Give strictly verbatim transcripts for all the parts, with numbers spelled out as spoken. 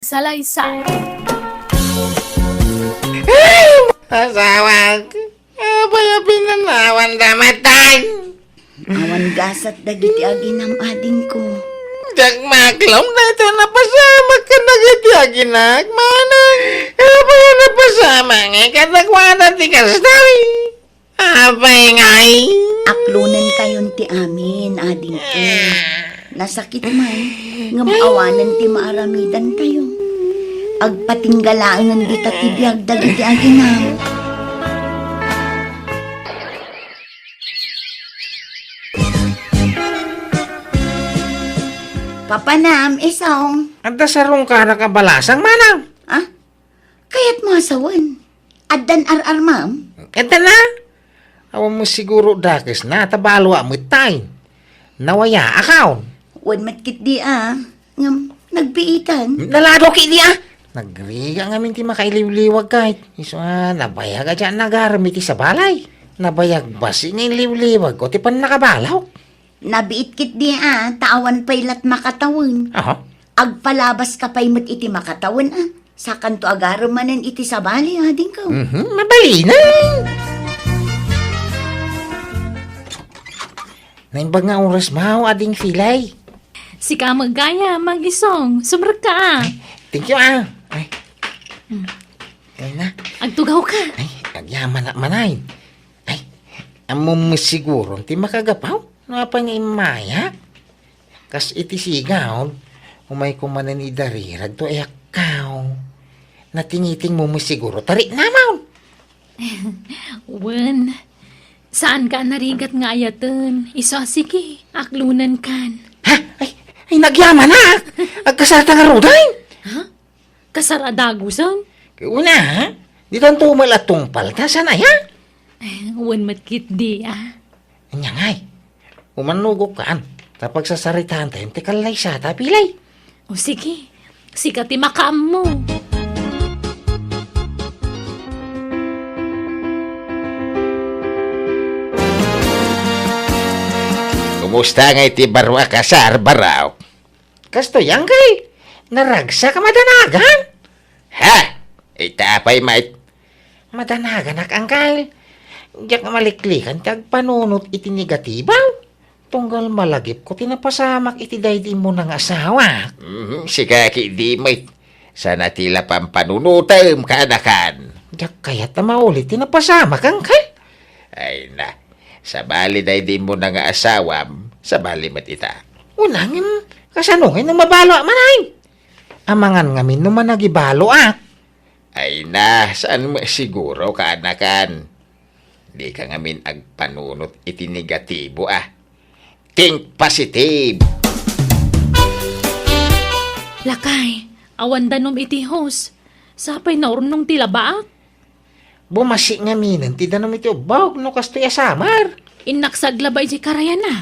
Salaysay. Ay! Asawak! Apay a pinanawan da matay? Awan gasat dagiti aginam, adingko. Diak maklong daytoy napasamak kadagiti aginak, manang. Apay a napasamak nga kadakuada ti kasta? Apay ngay? Aklonentayon ti amin, adingko. Nasakit man, ngem awanen ti maaramidantayo. Agpatinggalaengen dita ti biag dagiti aginam. Papanam, isong. Adda sarungkarak a balasang, manang? Ah? Kayatmo a sawen? Addan ar-armam? Adda na. Awan mo siguro dakes na, ta balo a met tay. Nawaya, akaw? Wen met ketdi a. Ngem, nagbiitan. Nalado ketdi a. Nagrigat ngamin ti makailiwliwag kayt. Isu a, nabayag a diak nagarem iti sabali. Nabayag bassit nga iliwliwag ko ti pannakabalok. Nabiit ketdi a, ta awan pay lat makatawen. Aha. Agpalabaska pay met iti makatawen a. Sakanto agarem manen iti sabali, adingko. Mhm, mabalinen. Naimbag nga oras maw, ading Filay. Sika met gayam, Mang Isong. Sumrekka a. Thank you, ah. Ay. Hmm. Ay na. Agtugawka. Ay, agyamanak manay. Ay, ammom met siguro ti makagapaw? No apay nga immayak? Kas iti sigaw, umayko manen idarirag to ayakkaw. Natingitingmo met siguro, ta riknamon. Wen, saanka a narigat nga ayaten. Isu a sige, aklonenkan. Ha? Ay, ay, nagyamanak! Agkasarta ngaruden? Ha? Kasar a dagusen? Una, ha? Ditanto met la tungpal, ta saan aya? Eh, wen met ketdi, ah. Ania ngay? Umannugokkan, ta pagsasaritaantayon ti kallaysata, Filay. O sige, sika ti makaammo. Kumusta ngay ti baro a kasar, baro? Kastoy, angkel. Naragsak a madanagan? Ha? Ita pay met. Madanaganak, angkel. Diak maliklikan ti agpanunot iti negatibo. Tunggal malagipko ti napasamak iti daydi immuna nga asawa. Mhm, sika ketdi met. Saan a ti la pampanunotem, kaanakan? Diak kayat a maulit ti napasamak, angkel. Ay na, sabali daydi immuna nga asawam, sabali met ita. Una ngem, kasano ngay no mabalo a manay? Amangan ngamin no managibalo a. Ay na, saan mo siguro, kaanakan? Dika ngamin agpanunot iti negatibo a. Think positive! Lakay, awan danum iti hose. Sapay naurnong ti labaak. Bumassit ngaminen ti danum iti ubbog no kastoy a summer. Innak sa aglaba idiay karayan a.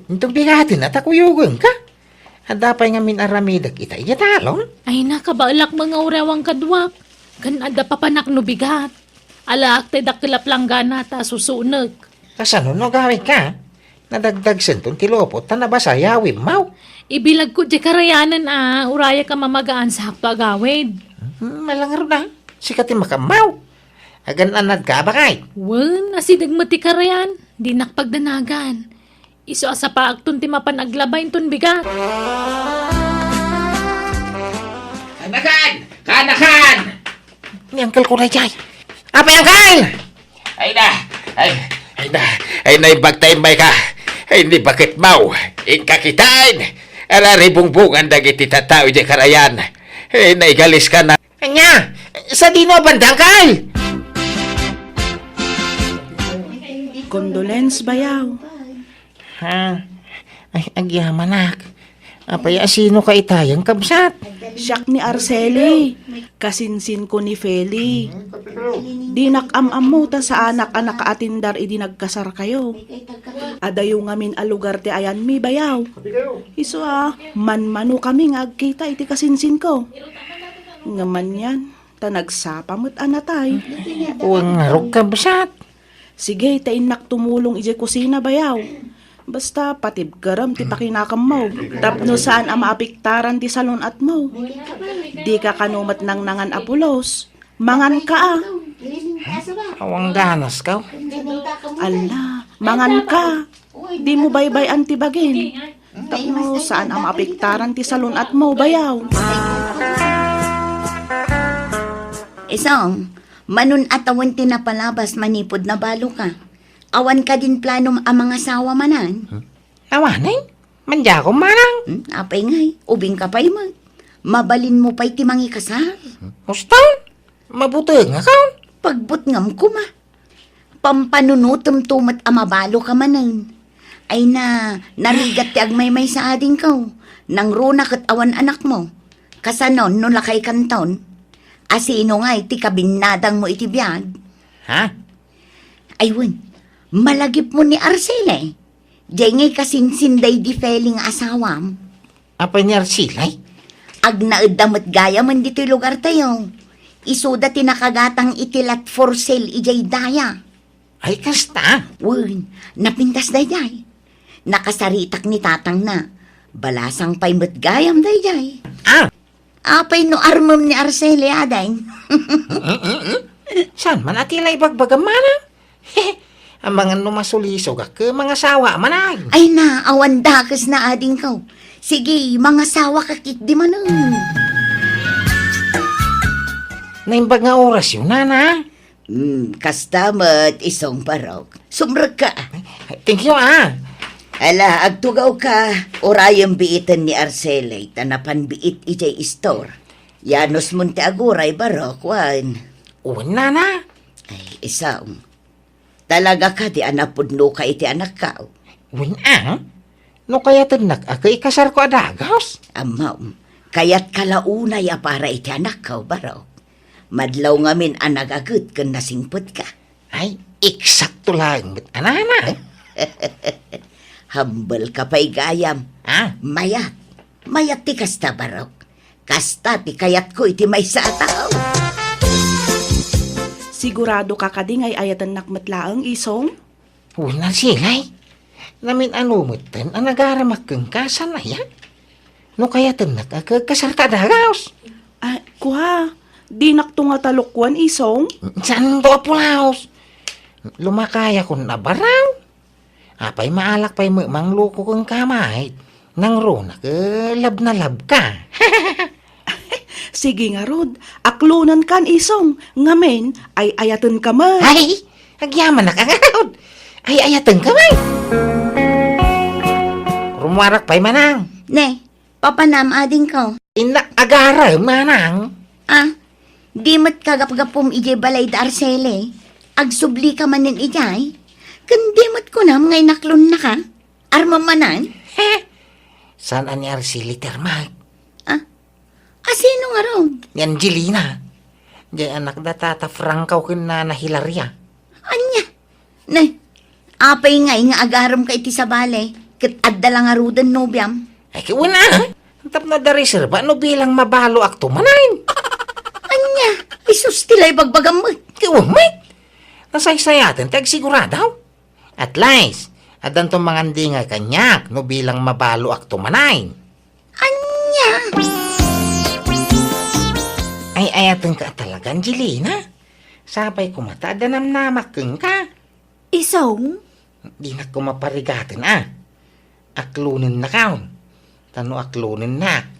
Inton bigaten a ta kuyogenka. Adda pay ngamin aramidek ita idiay talon. Ay, nakabaelak met nga uray awan kaduak. Ken adda papanak no bigat. Alaak ti dakkel a planggana ta susunek. Kasano no agawidka? Nadagdagsenton ti lupot ta nabasa yawimmaw. Ibilagko diay karayanen a, urayak a mamagaan sakto agawid. Hmm, malangarod a. Sika ti makaammaw. Agan-anad ka, bakay? Wen, asideg met ti karayan. Dinak pagdanagan. Isu a sapaakton ti mapan aglaba inton bigat. Kaanakan! Kaanakan! Ni Uncle ko na jay. Apay, Uncle! Ay na! Ay, ay na! Ay, naimbag ta immayka! Ay, ni baketmaw! Inka kitaen! Araribungbungan dagiti tattao idiay karayan! Ay, naigaliska na! Ania? Sadino a banda, Uncle? Condolence, bayaw. Ha? Ay, agyamanak. Apay a sino ka itayen, kabsat? Siak ni Arceli, kasinsinko ni Feli. Dinak am-ammo ta saanak a nakaatindar idi nagkasarkayo. Adayo ngamin a lugar ti ayanmi, bayaw. Isu a, manmanokami nga agkita iti kasinsinko. Ngem anian, ta nagsapa met a natay. Wen ngarud, kabsat. Sige, ta innak tumulong idiay kusina, bayaw. Basta patibkerem ti pakinakemmo tapno saan a maapektaran ti salun-atmo. Dika kano met nangnangan a pulos. Manganka a. Awan ganas, kaw. Ala, manganka. Dimo baybay-an ti bagim. Tapno saan a maapektaran ti salun-atmo, bayaw. Isong, manun-at awan ti napalabas manipud nabaloka. Awan kadin planom a mangasawa manen? Awanen? Mandiakon, manang? Hmm, apay ngay, ubingka pay met. Mabalinmo pay ti mangikasar. Husto? Mabutengakon? Pagbutngam koma. Pampanunotemto met a mabaloka manen. Ay na, narigat ti agmaymaysa adingko. Nangruna ket awan anakmo. Kasanon no lakaykanton? Asino ngay ti kabinnadangmo iti biag? Ha? Ay wen, malagipmo ni Arcele. Diay ngay kasinsin daydi Feli nga asawam. Apay ni Arcele? Agnaedda met gayamen ditoy lugartayo. Isuda ti nakagatang iti lot for sale idiay daya. Ay, kasta? Wen, napintas daydiay. Nakasaritak ni tatangna. Balasang pay met gayam daydiay. Ah! Apay no armem ni Arcele, ading? Saan man a ti la ibagbagam, manang? Amangan no masulisogak ket mangasawa, manang. Ay na, awan dakesna, adingko. Sige, mangasawaka ketdi manen. Naimbag nga orasyo, nana. Hmm, kasta met, isong barok. Sumrekka. Thank you, ah. Ala, agtugawka, urayem biiten ni Arcele, ta napan biit idiay istor. Yanos mon ti aguray, barok, wen. Wen, nana. Ay, isong. Talaga kadi a napudnoka iti anakko? Wen, ah. No kayatennak a ket ikasarko a dagus? Ammom, kayatka la unay a para iti anakko, barok. Madlaw ngamin a nagaget ken nasingpetka. Ay, eksakto laeng met a nana. Humble ka pay gayam. Ah? Mayat. Mayat ti kasta, barok. Kasta ti kayatko iti maysa a tao. Siguradoka kadi nga ay-ayatennak met laeng, isong? Wen, Arcele. Namin-ano metten a nagaramak kenka, saan aya? No kayatennak a ket kasarka a dagus. Ah, kua, dinakto nga talukwan, isong? Saanto a pulos? Lumakayakon a barang. Apay, maalak pay met mangluko kenka met. Nangruna ket love na love ka. Sige ngarud, aklonenkan, isong, ngamin, ay-ayatenka met. Ay, agyamanak ngarud. Ay-ayatenka met. Rumuarak pay, manang. Ne, papanam, adingko. Innak agarem, manang. Ah, di met kagapgapum idiay balay da Arcele. Agsubli ka manen idiay. Ken di met kunam nga inaklonnaka. Armam manen? He? Saan a ni Arcele ti armak? Ah? Asino ngarud? Ni Angelina. Diay anak da Tata Franco ken Nana Hilaria. Ania? Nay, apay ngay nga agaremka iti sabali, ket adda la ngaruden nobiam? Ay, ket wen a. Tapno adda reserba no bilang mabaloakto manen. Ania? Isus ti la ibagbagam met. Ket wen met. Nasaysayaten ti agsigurado. At least, addanto mangandingay kaniak no bilang mabaloakto manen. Ania? Ay-ayatenka a talaga, Angelina. Sapay koma ta adda namnamak kenka. Isong? Dinak koma parigaten a. Aklonennakon. Ta no aklonennak,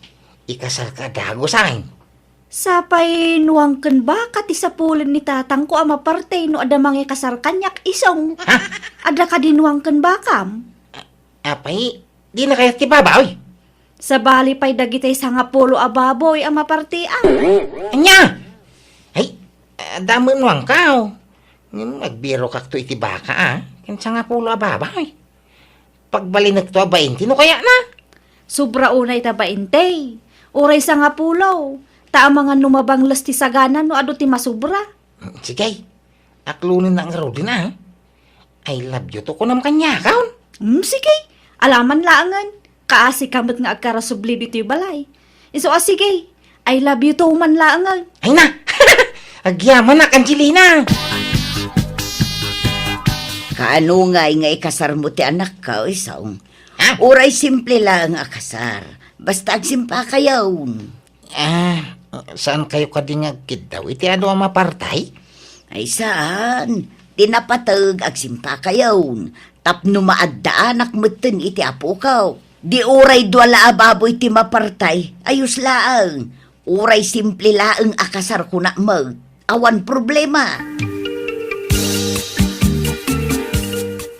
ikasarka a dagus, ay. Sapay nuang ken baka ti sapulen ni tatangko a maparti no adda mangikasar kaniak, isong. Ha? Adda kadi nuang ken bakam? Apay, dina kayat ti baboy? Sabali pay dagiti sangapulo a baboy a mapartian. Ania? Ay, adda met nuangko. Ngem agbirokakto iti baka, a. Ken sangapulo a baboy. Pagbalinekto a bainte no kayatna. Sobra unay ta bainte. Uray sangapulo. Ta amangan no mabangles ti sagana no adu ti masubra. Sige. Aklonennak ngaruden a. I love you to kunam kaniakon. Hmm, sige. Alaman laengen. Kaasika met nga agkarasubli ditoy balay. Isu a sige. I love you too man laengen. Ay na! Agyamanak, Angelina! Ano ngay nga ikasarmo ti anakko, Isong? Ha? Uray simple laeng a kasar. Basta agsimpakayon. Ah, saan kayo kadi nga agkiddaw iti adu a mapartay? Ay saan. Ti napateg agsimpakayon. Tapno maaddaanak metten iti apuko. Di uray dua la a baboy ti mapartay. Ayos laeng. Uray simple laeng a kasar kunak met. Awan problema.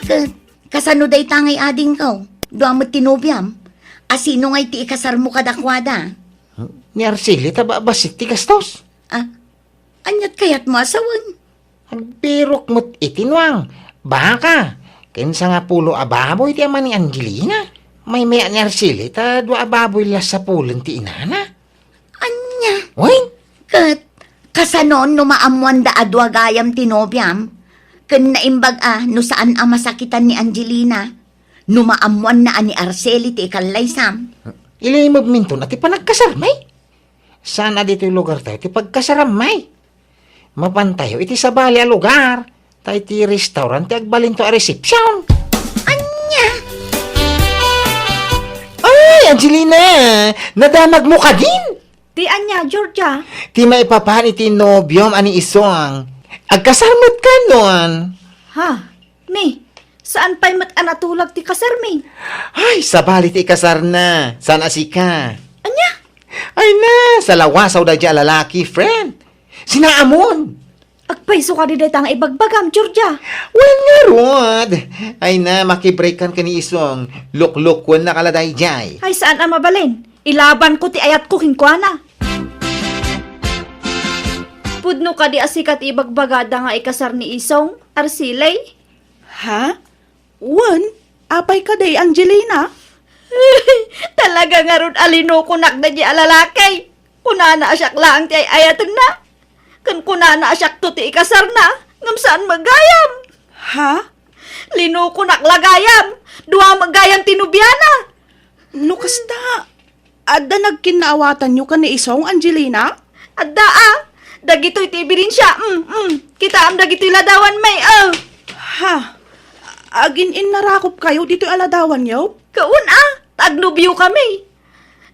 Ket, kasano dayta ngay adingko? Dua met ti nobiam? A sino ngay ti ikasarmo kadakuada? Ni Arceli ta ba-, bassit ti gastos. Ah, aniat kayatmo a sawen? Agbirok met iti nuang. Baka, ken sangapulo a baboy ti ama ni Angelina. Maymayat ni Arceli ta dua a baboy la sapulen ti inana. Ania? Wen? Ket, kasano no maammoanda a dua gayam ti nobiam? Ken naimbag a no saan a masakitan ni Angelina, no maammoanna a ni Arceli ti ikallaysam? Ilimebminton a ti panagkasarmi? Saan a ditoy lugartayo ti pagkasarammi? Mapantayo iti sabali a lugar, ta iti restaurant ti agbalinto a resepsiyon. Ania? Ay, Angelina! Nadamagmo kadin? Ti ania, Georgia? Ti maipapan iti nobiom a ni Isong. Agkasar met kanon. Ha? Ni, saan pay met a natulag ti kasarmi? Ay, sabali ti ikasarna. Saan a sika? Ania? Ay na, salawasaw daydiay a lalaki, friend. Sinaamon. Agpayso kadi dayta nga ibagbagam, Georgia. Wen ngarud. Ay na, makibreakkan ken ni Isong. Luklukuen na kala daydiay. Ay, saan a mabalin. Ilabanko ti ayatko kenkuana. Pudno kadi a sika ti ibagbagada nga ikasar ni Isong, Arceli? Ha? Wen, apay kadi, Angelina? Talaga ngarud a linukonak daydiay a lalaki. Kunana a siak laeng ti ay-ayatenna. Ken kunana a siakto ti ikasarna, ngem saan met gayam. Ha? Linukonak la gayam. Dua met gayam ti nobiana. No kasta, adda nagkinnaawatanyo ken ni Isong, Angelina? Adda a. Dagitoy ti ebidensya. Mm, mm. Kitaem dagitoy ladawan, may, ah. Ha? Agin-innarakopkayo ditoy a ladawanyo? Kaun a, ta agnobiokami.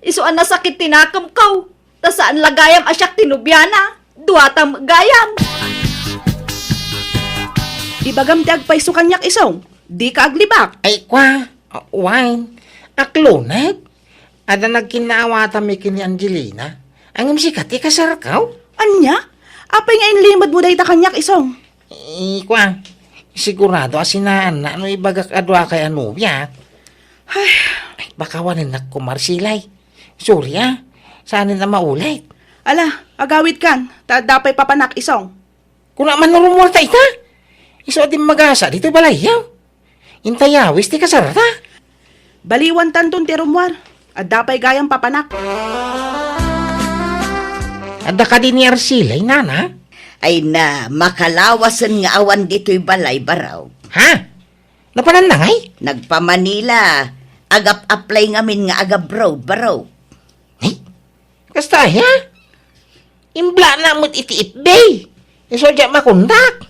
Isu a nasakit ti nakemko. Ta saan la gayam a siak ti nobiana. Duata met gayam. Ibagam ti agpayso kaniak, Isong. Dika aglibak. Ay, kwa, uh, wine. Akloneg? Adda nagkinnaawatanmi ken ni Angelina. Ngem sika ti kasarko? Ania? Apay nga inlimedmo dayta kaniak, Isong? Ay, kwa, sigurado a sinaanna no ibagak a duakay a nobia. Ay. Ay, baka wanennak koma, Arceli. Sorry, ah. Saanen a maulit. Ala, agawidkan, ta adda pay papanak, Isong. Kuna man no rummuarta ita? Isu a dimmagasa ditoy balayyo. Intayawis ti kasarta. Baliwantanton ti rummuar. Adda pay gayam papanak. Adda kadi ni Arceli, nana? Ay na, makalawasen nga awan ditoy balay, baro. Ha? Napananna ngay? Nagpa-Manila. Agap-apply ngamin nga agabroad, baro. Ni? Kasta aya? Imblana met iti F B. Isu diak makontak.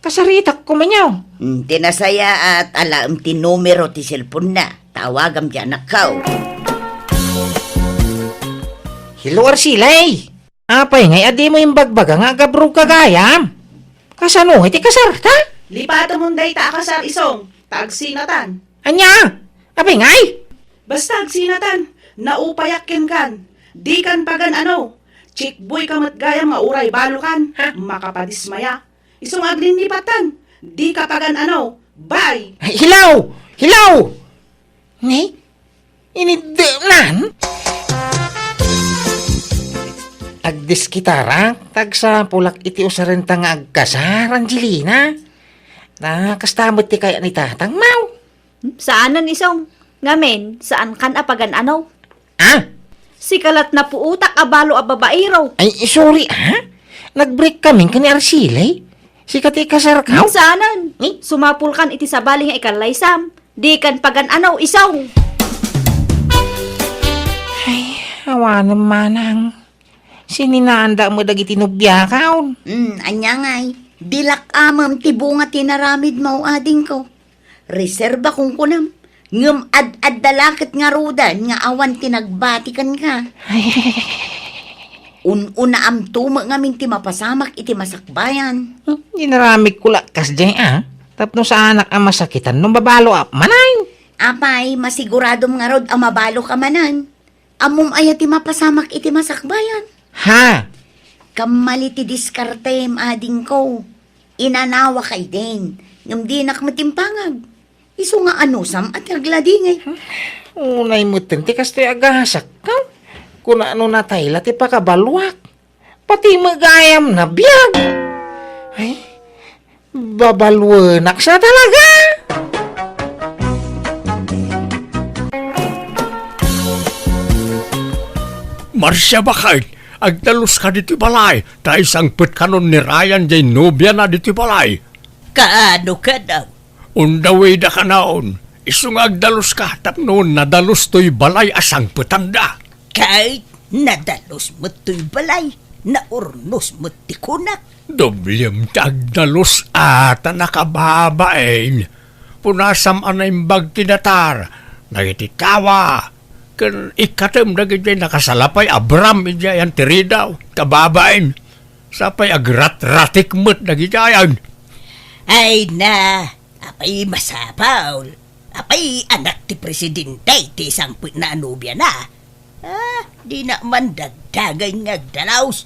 Kasaritak koma niya. Hmm, ti nasayaat, alaem ti numero ti cellphone-na. Tawagam ti anakko. Hello, Arceli. Apay ngay a dimo imbagbaga nga agabroad ka gayam? Kasano ngay ti kasarta? Lipatemon dayta a kasar, Isong, ta agsinatan. Ania? Apay ngay? Basta agsinatan, naupayak kenkan. Dikan pagan-ano. Chickboy ka met gayam nga uray balokan. Ha? Makapadismaya. Isu nga aglinnipatan. Dika pagan-ano. Bye! Ay, hello! Hello! Ni? Iniddenan? Agdiskitarak, ta agsapulak iti usarenta nga agkasar, Angelina. Ta kasta met ti kayat ni tatang, maw? Hmm, saanen, Isong. Ngamin, saankan a pagan-ano. Ah? Sika la't napuotak a balo a babaero. Ay, sorry, ha? Nag-break kami ken ni Arceli. Sika ti ikasarko? Hmm, saanen. Eh? Sumapulkan iti sabali nga ikallaysam. Dikan pagan-ano, Isong. Ay, awanen manang. Sininaanda met dagiti nobiakon. Hmm, ania ngay? Dilak amem ti bunga ti naramidmo, adingko. Reserba kunkunam. Ngem ad-adda la ket ngaruden nga awan ti nagbati kenka. Un-unaamto met ngamin ti mapasamak iti masakbayan. Hmm, inaramidko la kasdiay, a. Tapno saanak a masakitan no mabaloak manen. Apay, masiguradom ngarud a mabaloka manen. Ammom aya ti mapasamak iti masakbayan? Ha? Kammali ti diskartem, adingko. Inanawaka idin, ngem dinak met impangag. Isu nga anusam a ti agladingit. Unay metten ti kastoy a gasak, ha? Kuna no natay la ti pakabaloak. Pati met gayam nabiag. Ay, babaluenak sa talaga. Marcia, baket, agdaluska ditoy balay, ta isangpetkanon ni Ryan jay nobiana ditoy balay. Kaano kano? Undawida kanaon, isu nga agdaluska tapno nadalus toy balay a sangpetanda. Ket nadalus met toy balay, naurnos met ti kunak. Doblem ti agdalus a ta nakababain. Punasam a naimbag ti datar dagiti tawa, ken ikkatem dagidiay nakasalapay a bram idiay anti ridaw, kababain. Sapay agratratik met dagidiayan. Ay na, apay masapul? Apay anak ti presidente ti sangpetna a nobiana? Ah, dina man dagdagen nga agdalus.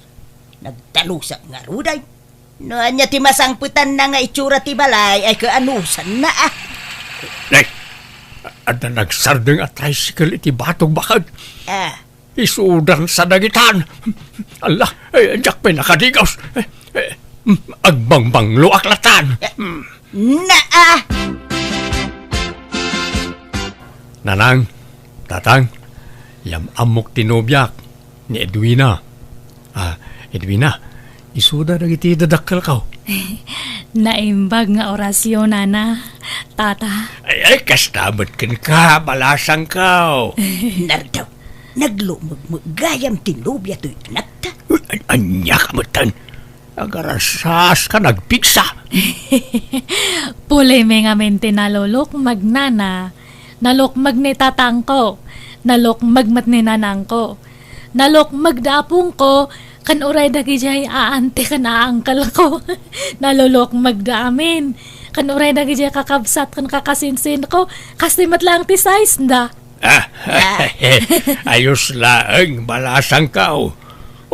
Nagdalusak ngaruden. No ania ti masangpetanna nga itsura ti balay, ay kaanusanna, a. Nay, adda nagsardeng a tricycle iti batog, baket. Ah. Isudan sa dagitan. Alla, eh, diak pay nakadigos. Eh, eh, agbangbangloak latan. Naa! Nanang, tatang, yam-ammok ti nobiak, ni Edwina. Ah, Edwina, isuda dagiti dadakkelko. Naimbag nga orasyon, nana, tata. Ay, ay, kasta met kenka, balasangko. Nardaw, naglumegmeg gayam ti nobia toy anakta. Uy, an-, ania ka metten? Agarasas ka nagpigsa. Pulimi ngamin ti nalulukmeg, nana. Nalukmeg ni tatangko. Nalukmeg met ni nanangko. Nalukmeg da apongko, ken uray dagidiay aanti ken aangkelko. Nalulukmeg da amin. Ken uray dagidiay kakabsat ken kakasinsinko, kastoy met laeng ti size da. Ah, ayos laeng, balasangko.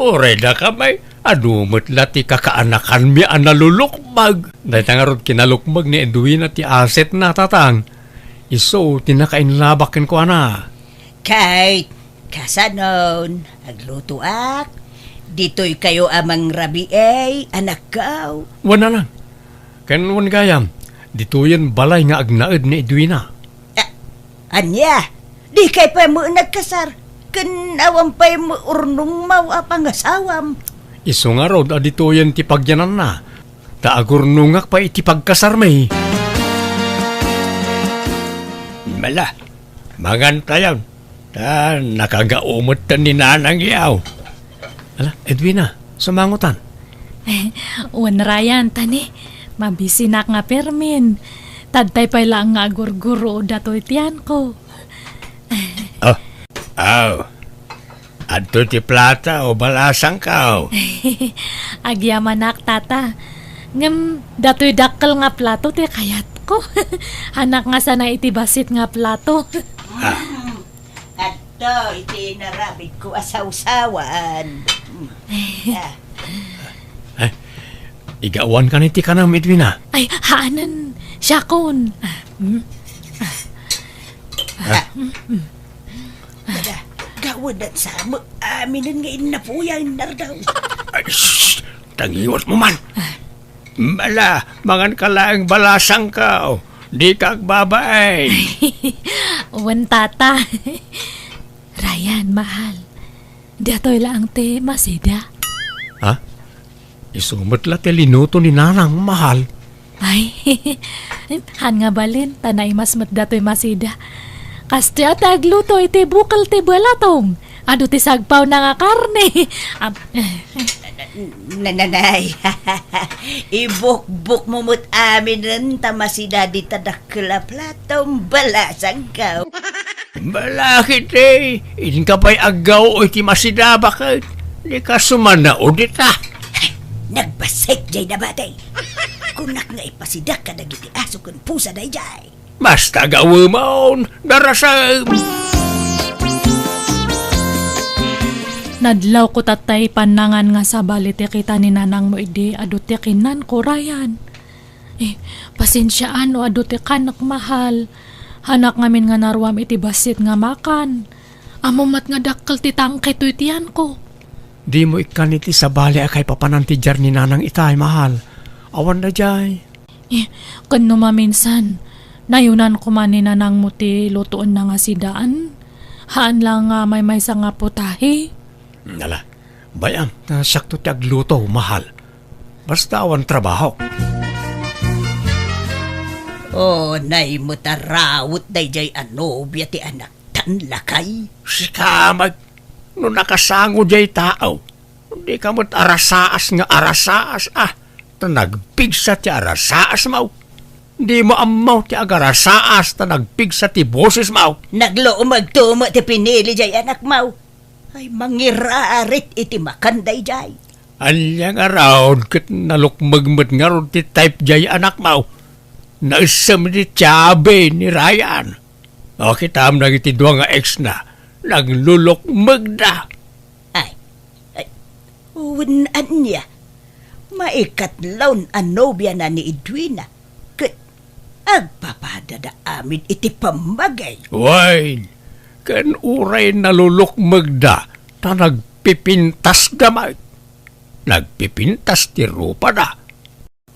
Uray dakami, adu met la ti kakaanakanmi a nalulukmeg. Dayta ngarud kinalukmeg ni Edwina ti asetna, tatang. Isu ti nakainlabak kenkuana. Kay, kasanon, aglutoak. Ditoykayo a mangrabii, anakko. Wen, nanang. Ken wen gayam, ditoyen balay nga agnaed ni Edwina. A-, ania? Dikay pay met nagkasar? Ken awan pay met urnongmo a pangasawam? Isu ngarud a ditoyen ti pagyananna, ta agurnongak pay iti pagkasarmi. Mala, mangantayon. Ta nakagao met ni nanang yaw. Ala, Edwina, sumangotan. Wen, Ryan, tani, mabisinak nga permin. Tadtay pay laeng nga agurguro datoy ti anko. Oh, aw. Adtoy ti plato, balasangko. Agyamanak, tata. Ngem datoy dakkel nga plato ti kayatko. Hanak nga sana iti bassit nga plato. Ah. Adto iti inaramidko a sawsawan. Ah. Ay, igawan kan iti kanam, Edwina. Ay, haanen, siakon. Ah, mm. Ah. Ala, gawadan sa mo, aminen nga innapuyan, Nardaw. Ay, shh! Tangiwat mo man. Mala, mangan ka laeng balasangko. Dika agbabain. Wen, tata. Ryan, mahal. Datoy laeng ti masida. Ha? Isu met la ti linuto ni nanang, mahal. Ay, han nga balin, ta naimas met datoy masida. Kastoy a ti agluto iti bukel ti balatong. Adu ti sagpawna nga karne. Am-, Nananay, ibukbokmo met aminen ta masida dita dakkel a platom, balasangko. Balakit, eh. Inka pay aggaw iti masida, baket. Dika sumanaw dita. Nagbassit jay nabati. Kunak nga ipasidak kadagiti aso ken pusa dayjay. Basta gawemon, darasem. Nadlawko tattay pannangan nga sabali ti kita ni nanangmo idi adu ti kinanko, Ryan. Eh, pasensiaan no adu ti kanek, mahal. Hanak ngamin nga naruam iti bassit nga makan. Ammom met nga dakkel ti tangke toy tiyanko. Dimo ikkan iti sabali a kaipapanan ti diar ni nanang itay, mahal. Awan daydiay. Eh, ken no maminsan, nayunan koma ni nanangmo ti lutoenna nga sidaan? Haan la nga maymaysa nga putahe? Ala, bay-am, ta siakto ti agluto, mahal. Basta awan trabahok. Unay met a rawet daydiay a nobia ti anaktan, lakay. Sika met, no nakasango diay tao, dika met arasaas nga arasaas, a, ta nagpigsa ti arasaasmo. Dimo ammo ti agarasaas ta nagpigsa ti bosesmo. Naglumegto met ti pinili diay anakmo. Ay, mangirarit iti makan daydiay. Ania ngarud ket nalukmeg met ngarud ti type diay anakmo? Naessem iti tiabi ni Ryan. O, kitam dagiti dua nga ex-na, naglulukmegda. Ay, ay, wen ania? Maikatlo a nobiana ni Edwina. Ket agpapadada amin iti pammagay. Wen, ken uray nalulukmegda, ta nagpipintasda met. Nagpipintas ti rupada.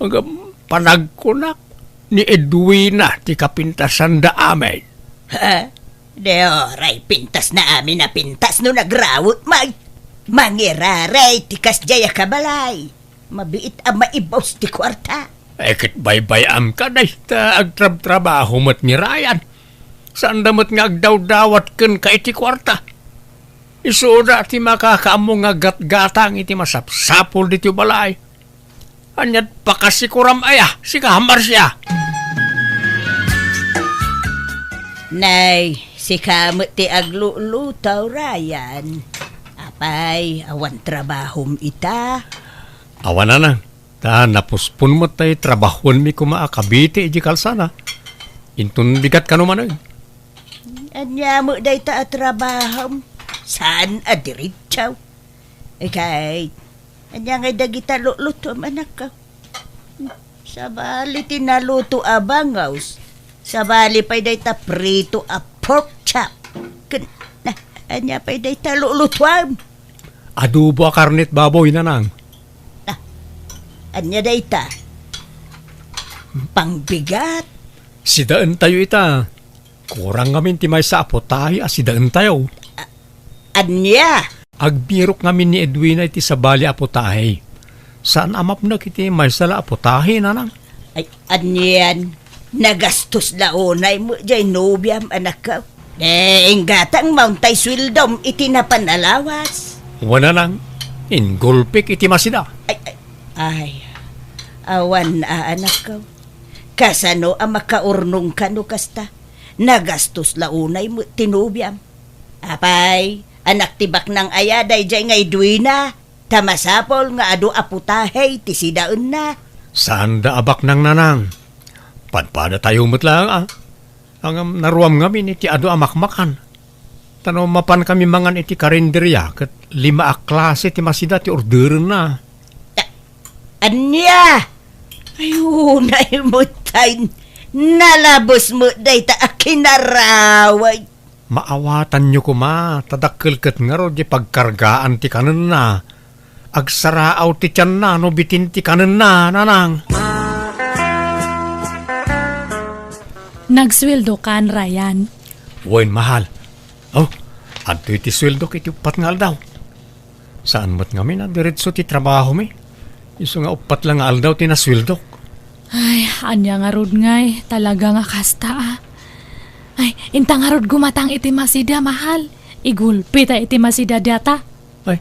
Ngem panagkunak, ni Edwina ti kapintasanda amin. Ha? Di uray pintasna amin a pintas no nagrawet met. Mangirarit ti kasdiay a kabalay. Mabiit a maibus ti kuarta. Ay, ket baybay-amka dayta agtrabtrabaho met ni Ryan. Saanda met nga agdawdawat kenka iti kuarta. Isuda ti makakaammo nga gatgatang iti masapsapul ditoy balay. Ania't pakasikuram aya, sika, Marcia? Nay, sika met ti agluluto, Ryan. Apay, awan trabahom ita? Awan, nanang. Ta napuspon met tay trabahuenmi koma a kabiti iti kalsada. Inton bigat kano manen. Ania met dayta a trabahom? Saan a diretso? Ikay, ania ngay dagita lulutom, anakko? Sabali ti naluto a bangaws. Sabali pay dayta prito a pork chop. Ken, na, ania pay dayta lulutuam? Adobo a karnet baboy, nanang. Ah, ania dayta? Pangbigat? Sidaentayo ita. Kurang ngamin ti maysa a putahe a sidaentayo. A-, ania? Agbirok ngamin ni Edwina iti sabali a putahe. Saan a mapnek iti maysa la a putahe, nanang. Ay, anian? Nagastos la unay met jay nobiam, anakko. Eh, inggatang mauntay sueldom iti napan a lawas. Wen, nanang, inggulpik iti masida. Ay, ay, ay. Awan a, anakko. Kasano a makaurnongka no kasta? Nagastos la unay met ti nobiam. Apay, anak ti baknang aya dayjay nga Edwina, ta masapul nga adu a putahe ti sidaenna. Saanda a baknang, nanang. Padpadatayo met laeng, a. Ngem naruam ngamin iti adu a makmakan. Ta no mapankami mangan iti karinderia, ket lima a klase ti masida ti orderenna. Ta-, ania? Ay, unay met tay nalabes met dayta a kinaraway. Maawatanyo koma, ta dakkel ket ngarud ti pagkargaan ti kanenna. Agsaraaw ti tianna no bitin ti kanenna, nanang. Nagsueldokan, Ryan? Wen, mahal. Oh, adtoy ti sueldok iti uppat nga aldaw. Saan met ngamin a diretso ti trabahomi? Isu nga uppat la nga aldaw ti nasueldok. Ay, ania ngarud ngay, talaga nga kasta, a. Ay, inta ngarud gumatang iti masida, mahal. Igulpita iti masida dayta. Ay,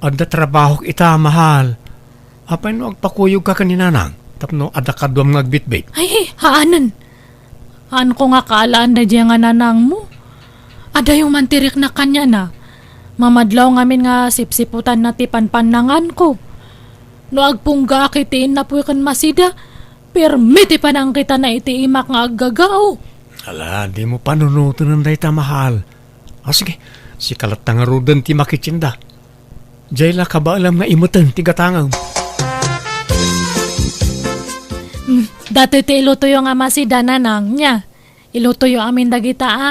adda trabahok ita, mahal. Apay no agpakuyogka ken ni Nanang tapno adda kaduam nga agbitbit? Ay, haanen. Haanko nga kaalaan daydiay nga nanangmo. Adayo man ti riknak kaniana. Mamadlaw ngamin nga sipsiputanna ti panpannanganko. No agpunggaak iti innapoy ken masida, pirmi ti panangkitana iti imak nga aggagao. Ala, dimo panunoten dayta, mahal. O sige, sika latta ngaruden ti makitienda. Diay la kabaelam nga imeten ti gatangem. Hmm, datoy ti ilutoyo nga masida, Nanang, nia. Ilutoyo amin dagita a.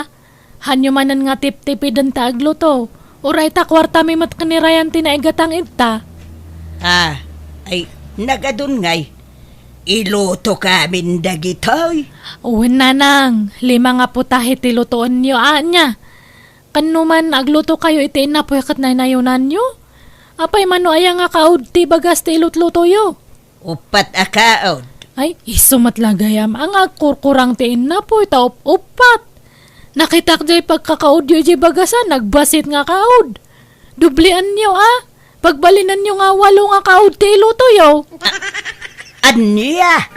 Haanyo manen nga tiptipiden ta agluto. Uray ta kuartami met ken ni Ryan ti naigatang ita. Ah, ay, nagadun ngay. Ilutoka amin dagitoy. Wen, Nanang, lima nga putahe ti lutoenyo ania. Ken no man aglutokayo iti innapoy ket naynayonanyo? Apay man no aya nga kaud ti bagas ti ilutlutoyo? Uppat a kaud. Ay, isu met la gayam a nga agkurkurang ti innapoy ta up-uppat. Nakitak diay pagkakaudyo idiay bagasan, nagbasit nga kaud. Doblianyo a, pagbalinanyo nga walo nga kaud ti ilutoyo. A-, ania?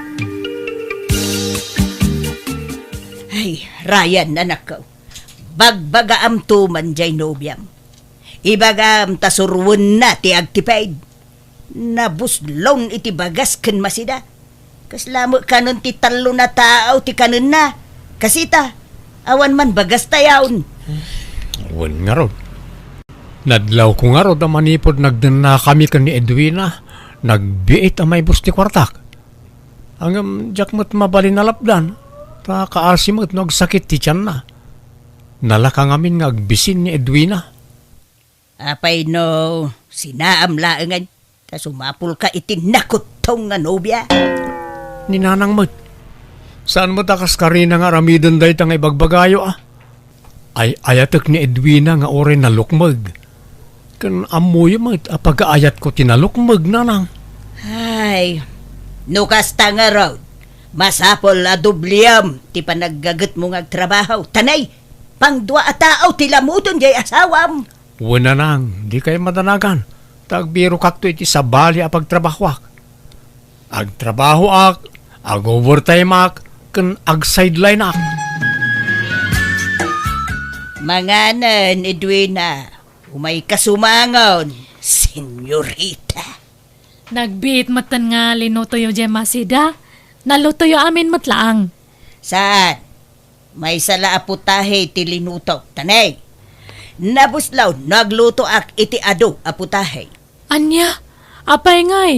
Ay, Ryan, anakko. Bagbagaamto man diay nobiam. Ibagam ta suroenna ti agtipid. Nabuslon iti bagas ken masida. Kasla met kanen ti tallo a tao ti kanenna. Kasita, awan man bagastayon. Wen ngarud. Nadlawko ngarud a manipud nagdennakami ken ni Edwina, nagbiit a maibus ti kuartak. Ngem diak met mabalin a lapdan, ta kaasi met no agsakit ti tianna. Nalaka ngamin nga agbisin ni Edwina. Apay no sinaam laengen ta sumapulka iti nakuttong nga nobia? Ni Nanang met. Saan met a kas karina nga aramiden dayta nga ibagbagayo a? Ay-ayatek ni Edwina nga uray nalukmeg. Ken ammoyo met a pagaayatko ti nalukmeg, Nanang. Ay, no kasta ngarud, masapul a dobliam ti panaggagetmo nga agtrabaho. Ta nay, pangdua a tao ti lamuton diay asawam. Wen, Nanang, dikay madanagan, ta agbirokakto iti sabali a pagtrabahoak. Agtrabahoak, ag-overtimeak, ken ag-sidelineak. Manganen, Edwina. Umayka sumangon, senyorita. Nagbiit metten nga linutoyo diay masida. Nalutoyo amin met laeng. Saan? Maysa la a putahe ti linutok, ta nay, nabuslon no aglutoak iti adu a putahe. Ania? Apay ngay?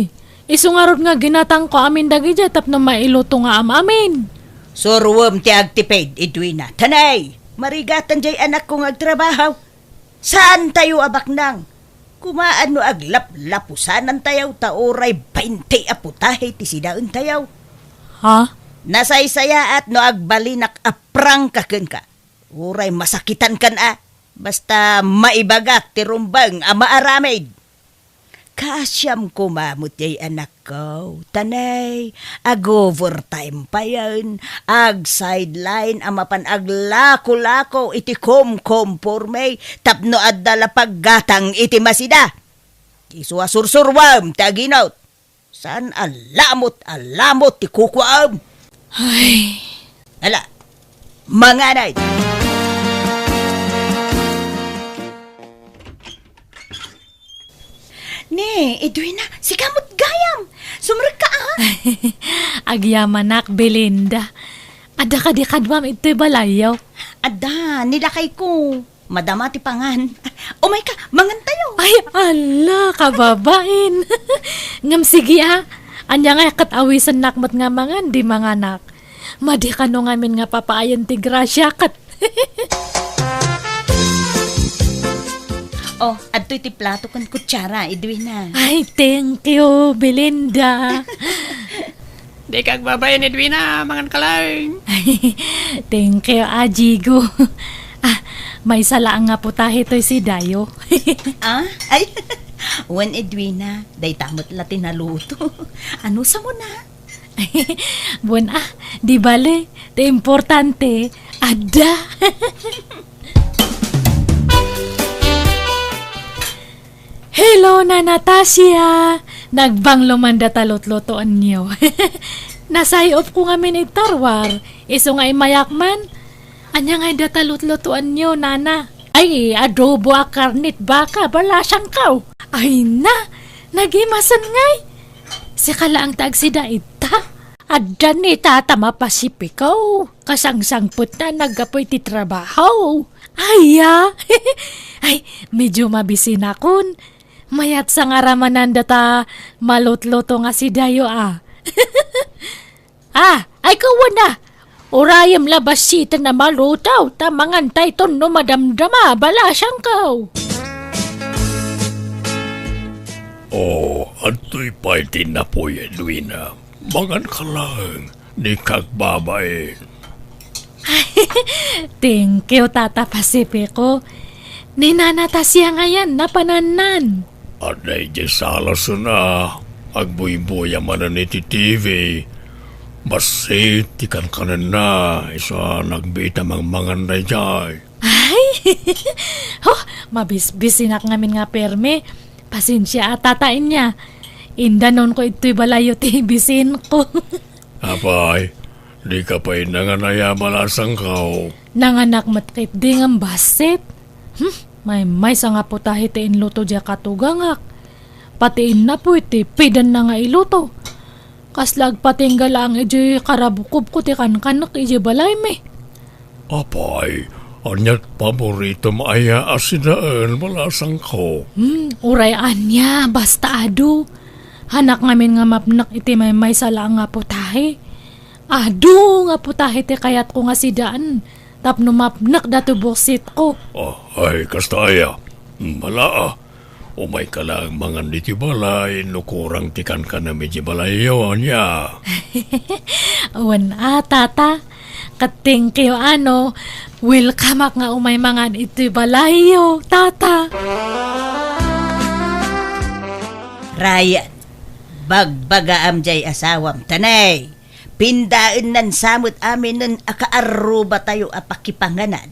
Isu ngarud nga ginatangko amin dagidiay tapno mailuto nga am-amin. Suroem ti agtipid, Edwina. Ta nay, marigatan diay anakko nga agtrabaho. Saantayo a baknang. Kumaan no aglaplapusanantayo ta uray baynte a putahe ti sidaentayo. Ha? Nasaysayaat no agbalinak a prangka kenka. Uray masakitankan a. Basta maibagak ti rumbeng a maaramid. Kaasiam koma met diay anakko, ta nay, ag-overtime payen, ag-sideline a mapan aglako-lako iti komkomporme tapno adda la paggatang iti masida. Isu a sursuruem ti aginot. Saan a lamot a lamot ti kukuaem. Ay. Ala, manganay. Ni, Edwina, sika met gayam. Sumrekka, a? Agyamanak, Belinda. Adda kadi kaduam idtoy balayyo? Adda, ni lakayko. Madama ti pangan. Umayka, mangantayo. Ay, ala, kababain. Ngem sige, a. Ania nga ket awisennak met nga mangan, di manganak. Madi kano ngamin nga papaayen ti grasia ket. Oh, adtoy ti plato ken kutsara, Edwina. Ay, thank you, Belinda. Dika agbabain, Edwina, mangan ka lang. Thank you, a, Jigo. A, maysa laeng nga putahe toy sidayo. A? Ay, wen, Edwina, dayta met la ti naluto. Ano sa mo na? Wen, a, di bale, ti importante, adda. Hello, Nana Tasia! Nagbanglo man data lutlutoenyo. Nasayopko ngamin iti tarwar, isu nga immayak man. Ania ngay data lutlutoenyo, Nana? Ay, adobo a karne ti baka, balasangko. Ay na, nagimasen ngay. Sika laeng ti agsida ita. Adda ni Tata Mapasipiko. Kasangsangpetna naggapu iti trabaho. Aya! Ay, medyo mabisinakon. Mayat sa nga ramanan data malutluto nga sidayo, a. Ah, ay, kawan na. Urayem la basiten a maluto, ta mangantayton no madamdama, balasangko. Oh, adtoy pay ti napuy, Edwina. Mangan ka laeng, dika agbabain. Thank you, Tata Pacifico. Ni Nana Tasia ngayen, napanannan. Adda idiay sala suna, agbuybuya manen iti T V. Bassit ti kankanenna, isu a nagbiit a mangmangan daydiay. Ay! Oh, mabisbisinak ngamin nga permi. Pasensia a, Tata, ania. Indanonko idtoy balayyo ti bisinko. Apay, dika pay nangan aya, balasangko? Nanganak met ketdi ngem bassit. Hmm, maymaysa nga putahe ti inluto diay katugangak. Pati innapuy ti pidanna nga iluto. Kasla agpatingga laeng idiay karabukobko ti kankanek idiay balaymi. Apay, ania ti paboritom aya a sidaen, balasangko? Hmm, uray ania, basta adu. Hanak ngamin nga mapnek iti maymaysa laeng nga putahe. Adu nga putahe ti kayatko nga sidaen tapno mapnek datoy buksitko. Ah, ay, kasta aya. Hmm, ala, a. Umayka laeng mangan ditoy balay no kurang ti kankanem idiay balayyo, ania? Wen a, Tata. Ket thank you, a, no. Welcomeak nga umay mangan itoy balayyo, Tata. Ryan, bagbagaam diay asawam, ta nay, pindaennan sa met aminen a kaarrubatayo a pakipanganan.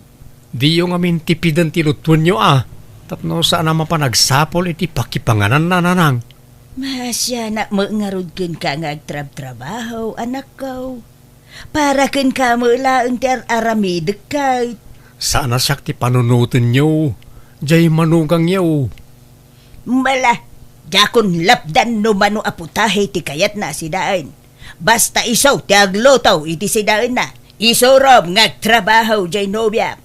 Diyo ngamin tipiden ti lutuenyo, a, tapno saan a mapan agsapul iti pakipangananna, nanang. Maasianak met ngarud kenka nga agtrabtrabaho, anakko. Para kenka met laeng ti ar-aramidek ket. Saan a siak ti panunotenyo, diay manugangyo. Mala, diakon lapdan no mano a putahe ti kayatna a sidaen. Basta isu ti agluto iti sidaenna. Isurom nga agtrabaho diay nobiam.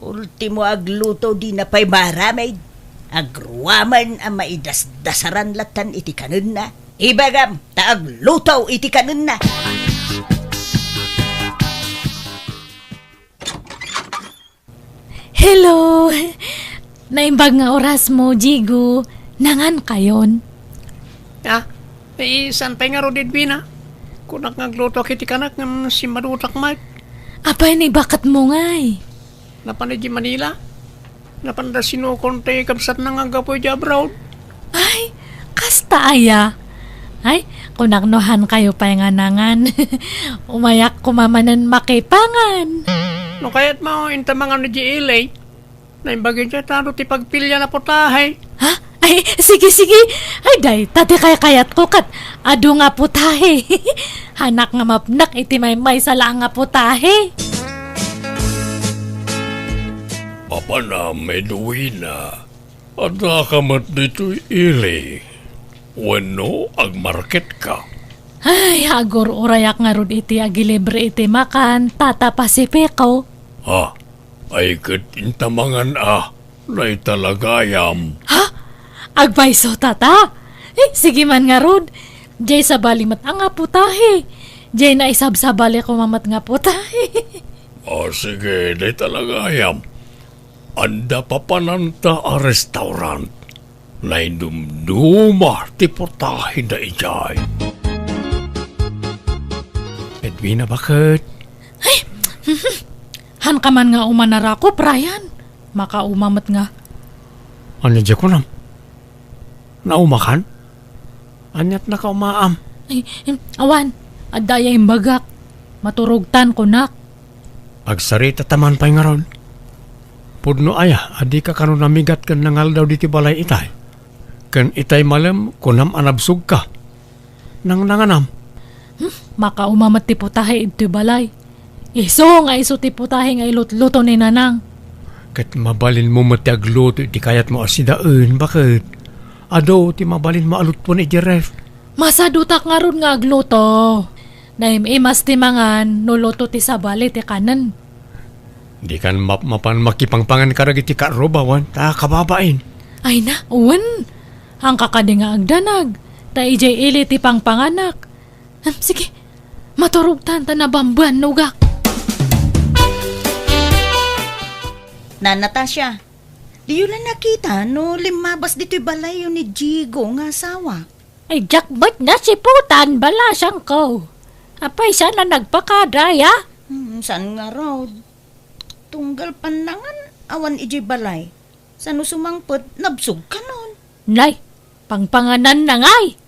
Ultimo, agluto dina pay maaramid. Agruaman a maidasdasaran lattan iti kanenna. Ibagam ta agluto iti kanenna. Hello! Naimbag nga orasmo, Jigo. Nangankayon? Ah, eh, saan pay ngarud, Edwina? Kunak nga aglutoak iti kanak ngem simmadutak met. Apay, ni baketmo ngay? Napan idiay Manila. Napanda sinukon ti kabsatna nga aggapu idiay abroad. Ay, kasta aya? Ay, kunak no haankayo pay nga nangan. Umayak koma manen makipangan. No kayatmo, inta mangan idiay L A. Naimbag idiay ta adu ti pagpilian a putahe. Ha? Ay, sige, sige. Ay, dayta ti kaykayatko ket adu nga putahe. Hanak nga mapnek iti maymaysa laeng nga putahe. Apanam, Edwina. Addaka met ditoy ili. Wenno agmarketka? Ay, agur-urayak ngarud iti agilibre iti makan, Tata Pacifico. Ha? Ay ket inta mangan a, naitalagayam. Ha? Agpayso, Tata? Eh, sige man ngarud. Diay sabali met a nga putahe. Diay naisabsabali koma met nga putahe. O, sige, naitalagayam. Adda papananta a restaurant. Naidumduma ti putahenda idiay. Edwina, baket? Ay! Haanka man nga umanarakup, Ryan. Makauma met nga. Ania diay kunam? Naumakan? Aniat nakaumaam? Ay, em, awan, adda aya imbagak. Maturogtan, kunak. Agsarita ta man pay ngarud. Pudno aya a dika kano namigat ken nangaldaw ditoy balay itay? Ken itay malem, kunam a nabsogka. Nangnanganam? Hmm, makauma met ti putahe idtoy balay. Isu nga isu ti putahe nga ilutluto ni Nanang. Ket mabalinmo met ti agluto iti kayatmo a sidaen, baket? Adu ti mabalinmo a lutpon iti ref. Masadutak ngarud nga agluto. Naim-imas ti mangan no luto ti sabali ti kanen. Dikan mapmapan makipangpangan kadagiti karrubawan, ta kababain. Ay na, wen. Haanka kadi nga agdanag, ta idiay ili ti pangpanganak. Hmm, sige, maturogtan ta nabambanogak. Nan Natasha, diyo la nakita no limmabas ditoy balayyo ni Jigo nga asawa? Ay, diak met nasiputan, balasangko. Apay, saan a nagpakada, ya? Hmm, saan ngarud? Tunggal pannangan, awan idiay balay. Saan no sumangpet, nabsogkanon. Nay, pangpangananna ngay.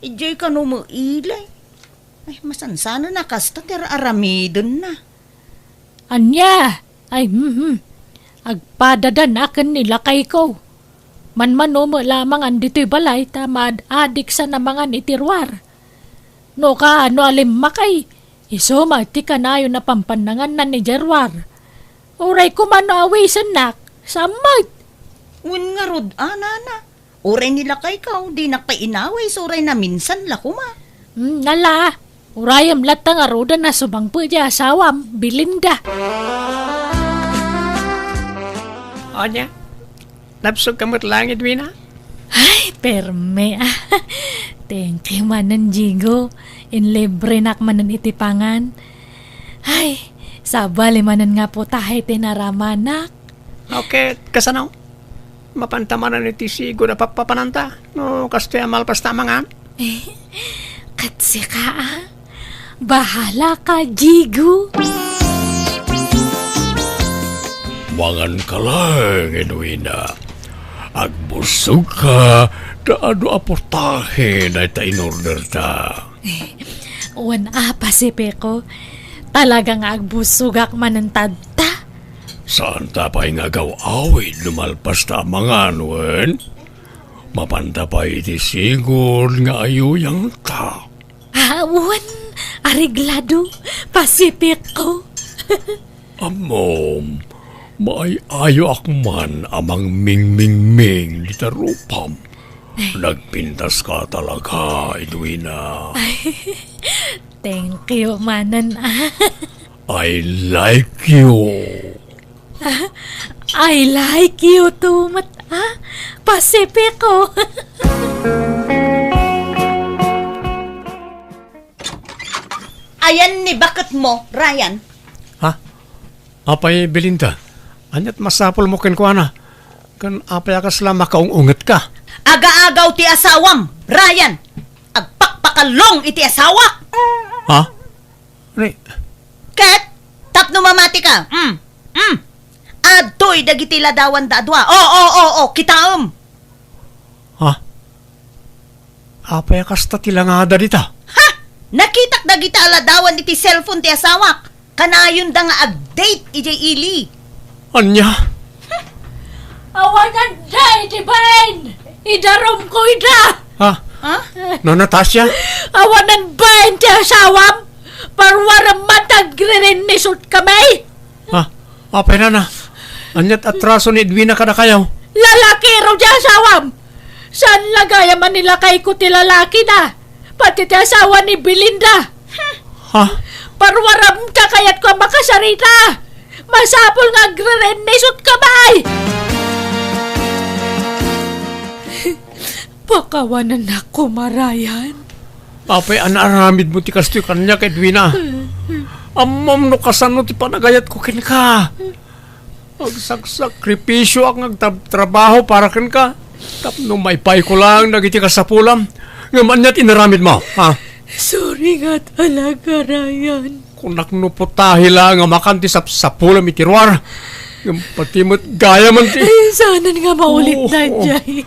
Idiay kano met ili. Ay, masansanana kasta ti ar-aramidenna. Ania? Ay, hmm, hmm. Agpadadanaken ni lakayko. Manmano met la mangan ditoy balay ta maad-adik sana mangan iti ruar. No kaano a limmakay, isu met ti kanayon a pampannanganna idiay ruar. Uray koma no awisennak, saan met. Wen ngarud, a, nana. Uray ni lakayko, dinak pay inawis, uray naminsan la koma. Hmm, ala, urayem latta ngaruden a sumangpet ti asawam, Belinda. Ania? Nabsogka met laeng, Edwina? Ay, permi, ah. Thank you manen, Jigo. Inlibrenak manen iti pangan. Ay, sabali manen nga putahe ti naramanak. Okay, kasano? Mapanta manen iti sigo a pappapananta no kastoy a malpas ta mangan? Eh, ket sika, ah? Bahala ka, Jigo. Mangan ka laeng, Edwina. Agbusog ka, ta adu a putahe dayta in-order ta. Eh, wen a, Pacifico, talaga nga agbusogak manen tadta. Saan ta pay nga agaw-awid no malpas ta a mangan, wen? Mapanta pay iti sigud nga ayuyang ta. Ah, wen, areglado, Pacifico. Ammom, maay-ayoak man a mangmingmingming dita rupam. Nagpintas ka talaga, Edwina. Ay, thank you manen, ah. I like you. I like you too met, ah, Pacifico. Ayan ni baketmo, Ryan. Ha? Apay, Belinda, ania't masapulmo kenkuana? Ken apay a kasla makaung-ungetka? Agaagaw ti asawam, Ryan! Agpakpakallong iti asawak! Ha? Ni Ket, tapno mamatika, mm, mm, adtoy dagiti ladawanda a dua. O, o, o, o, kitaem! Ha? Apay a kasta ti langada dita? Ha? Nakitak dagita a ladawan iti cellphone ti asawak. Kanayonda nga ag-date idiay ili. Ania? Awanan da iti bain! Idarumko ida! Ha? Ha? No, Natasha? Awanan bain ti asawam! Parwarem man ta agririnnisot kami! Ha? Apay nana? Ania't atraso ni Edwina kadakayo? Lalakiro ti asawam! Saan la gayam a ni lakayko ti lalakina? Pati ti asawa ni Belinda! Ha? Parwarem ta kayatko a makasarita! Masapul nga agririnnisot kami! Pakawanannak koma, Ryan. Apay a naaramidmo ti kastoy kaniak, Edwina? Ammom no kasano ti panagayatko kenka. Agsaksakripisioak nga agtrab-, trabaho para kenka tapno maipayko laeng dagiti kasapulam. Ngem ania't inaramidmo, ha? Sorry nga talaga, Ryan. Kunak no putahe la nga makan ti sapsapulam iti ruar. Ngem pati met gayam ti Ay, saanen nga maulit Oo. na, Jay.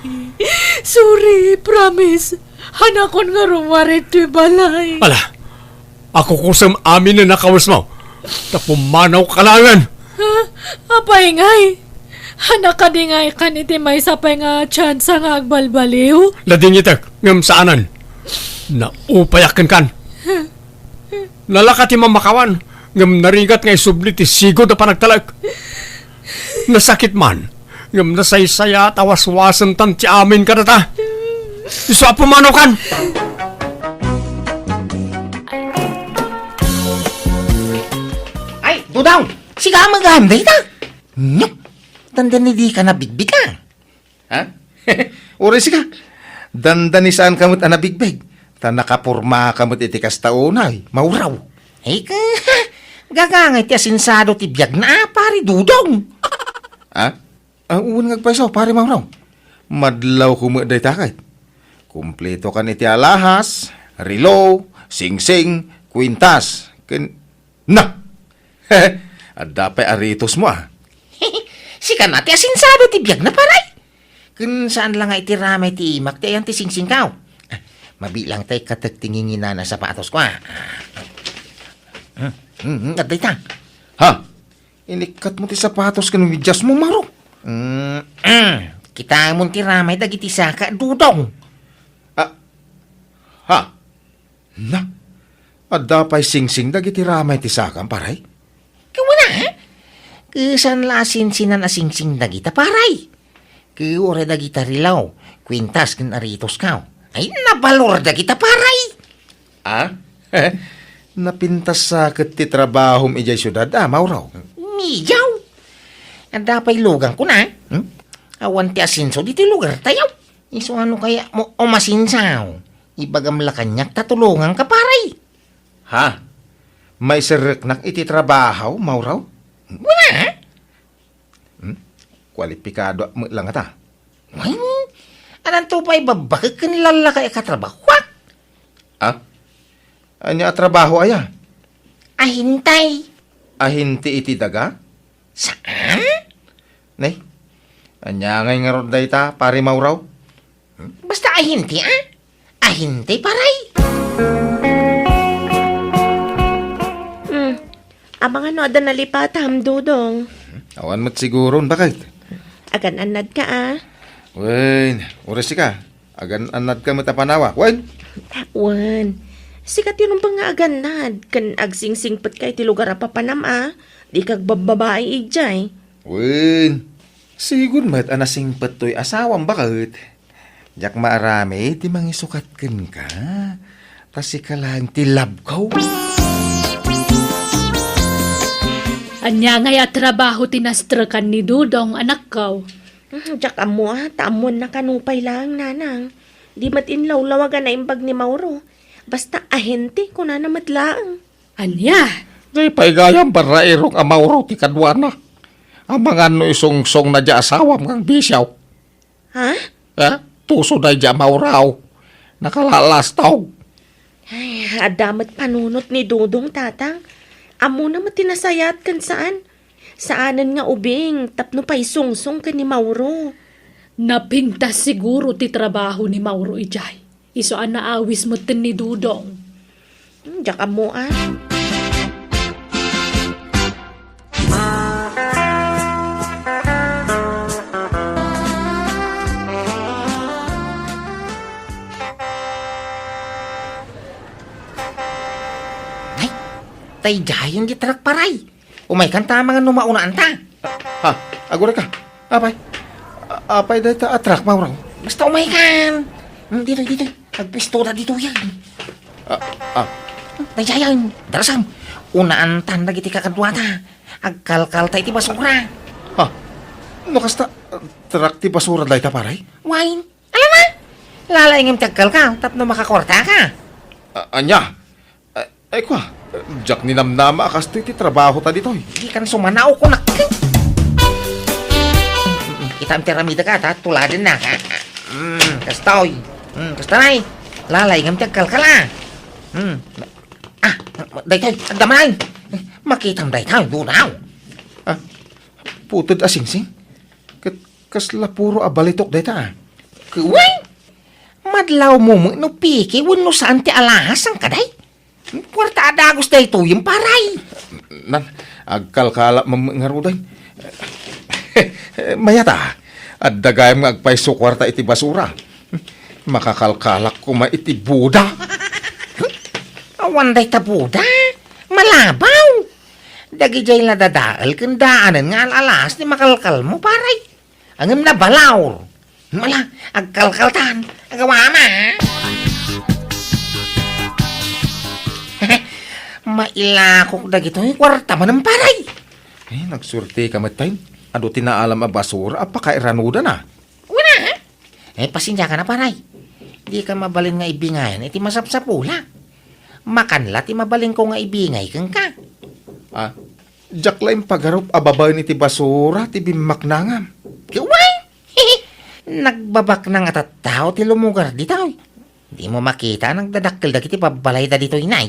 Sorry, promise. Hanakon nga rummuar iti balay. Ala, akukusem amin a nakawesmo. Ta pumanaw ka laengen. Ha? Apay ngay? Hanakadingay kan iti maysa pay nga tsansa nga agbalbaliw? Ladingitek, ngem saanen. Naupayak kenkan. Nalaka ti mamakawan, ngem narigat nga isubli ti sigud a panagtalek. Nasakit man, ngem nasaysayaat a waswasentan ti amin kadata. Isu a pumanaw kan! Ay, Dudong! Sika a maganda ita! Nyok! Dandani dika nabigbig a? Ha? Uray sika. Dandani saan ka met a nabigbig. Ta nakaporma ka met iti kasta unay, Mauraw. Ay, ka, gagangay ti asinsado ti biagna, a, pare Dudong. Ha? Ah, wen nga agpayso, pare Mauraw. Madlaw ko met dayta ket. Kumpleto kan iti alahas, relo, singsing, kwintas, ken Na! Adda pay aritosmo, a. Sika na ti asinsado ti biagna, pare. Ken saan la nga iti ramay ti imak ti ayan ti singsingko. Ah, mabilang tay katek ti nginginana a sapatosko, a. Hmm, hmm, hmm, adda ita. Ha? Inikkatmo ti sapatos ken mediasmo, Mauraw? Hmm, hmm. Kitamon ti ramay dagiti saka, Dudong. Ah, ha? Na, adda pay singsing dagiti ramay ti sakam, pare? Kuna, ha? Saan la a sinsinan a singsing dagita, pare? Uray dagita relo, kwintas ken aritosko. Ay, nabalor dagita, pare! Ah? Napintas ket ti trabahom idiay siudad, a, Mauraw? Miyaw! Adda pay luganko na, hmm? Awan ti asenso ditoy lugartayo. Isu a no kayatmo umasenso? Ibagam la kaniak ta tulonganka, pare. Ha? Maiserreknak iti trabaho, Mauraw? Wen a? Hmm? Kualipikadoak met la ngata. Wen, addanto pay babbakek ken lallakay a katrabahoak. Ah? Ania a trabaho aya? Ahente. Ahente iti daga? Saan? Nay, ania ngay ngarud dayta, pare Mauraw? Basta ahente, a? Ahente, pare. Hmm. Amangan no adda nalipatam, Dudong. Awan met siguron, baket. Agan-annadka, a. Wen, uray sika. Agan-annadka met a panawa. Wen? Wen. Sika ti rumbeng nga agannad, ken agsingsingpetka iti lugar a papanam, a. Dika agbabbabai idiay. Wen. Sigud met a nasingpet toy asawam, baket. Diak maaramid ti mangisukat kenka, ta sika laeng ti love ko. Ania ngay a trabaho ti nastrekan ni Dudong, anakko? Hmm, diak ammo, a, ta ammoanna kano pay laeng, nanang. Di met inlawlawag a naimbag ni Mauro. Basta ahente, kunana met laeng. Ania? Di pay gayam barrairong a Mauro ti kaduana. Amangan no isungsongna diay asawam nga agbisio. Ha? Ha? Tuso daydiay a Mauraw. Nakalalastog. Ay, adda met panunot ni Dudong, Tatang. Ammona met ti nasayaat ken saan. Saanen nga ubing tapno paisungsong ken ni Mauro. Napintas siguro ti trabaho ni Mauro idiay. Isu a naawis metten ni Dudong. Hmm, diak ammo, a. Ay, daydiayen ti truck, paray. Umaykan ta amangan no maunaan ta. Ha? Agurayka? Apay? A-, apay dayta a truck, Mauraw? Basta umaykan. Hmm, ditoy, ditoy. Agpisto ta ditoyen. Ah, ah. Daydiayen, darasam. Unaantan dagiti kakaduata. Agkalkalta iti basura. Ha? No kasta, truck ti basura dayta, paray? Wen. Alama? Lalaingem ti agkalkal tapno makakuartaka. A-, ania? Ay, ay, kua, diak ninamnama a kastoy ti trabahota ditoy. Dikan sumanaw, kunak. Mm, kitaem ti aramidek, a, ta tuladennak, a. Mm, kastoy. Mm, kasta, nay. Lalaingem ti agkalkal, a. Mm. Ah, daytoy, adda man. Makitam daytoy, Dudaw. Ah, puted a singsing? Ket kasla puro a balitok dayta, a. Kuway! Madlawmo met no peke wenno saan ti alahas, saan kadi? Kuarta a dagus daytoyen, paray. Nan, agkalkala met ngaruden. Eh, mayat a, adda gayam nga agpayso kuarta iti basura. Makakalkalak koma iti buda. Awan dayta buda. Malabaw. Dagidiay la dadael ken daanen nga al-alas ti makalkalmo, pare. Ngem nabalaw. Mala, agkalkaltan. Agawama. Mailakok dagitoy kuarta manen, pare. Eh, nagsuertika met pay. Adu ti naalam a basura a pakairanudana. Wen a? Eh, pasensiaka na, pare. Dika mabalin nga ibingayan iti masapsapulak. Makan la ti mabalinko nga ibingay kenka. Ah, diak la impagarup a babaen iti basura ti bimmaknangam. Ket wen, nagbabaknang a tattao ti lumugar ditoy. Dimo makita a nagdadakkel dagiti babbalayda ditoy, nay?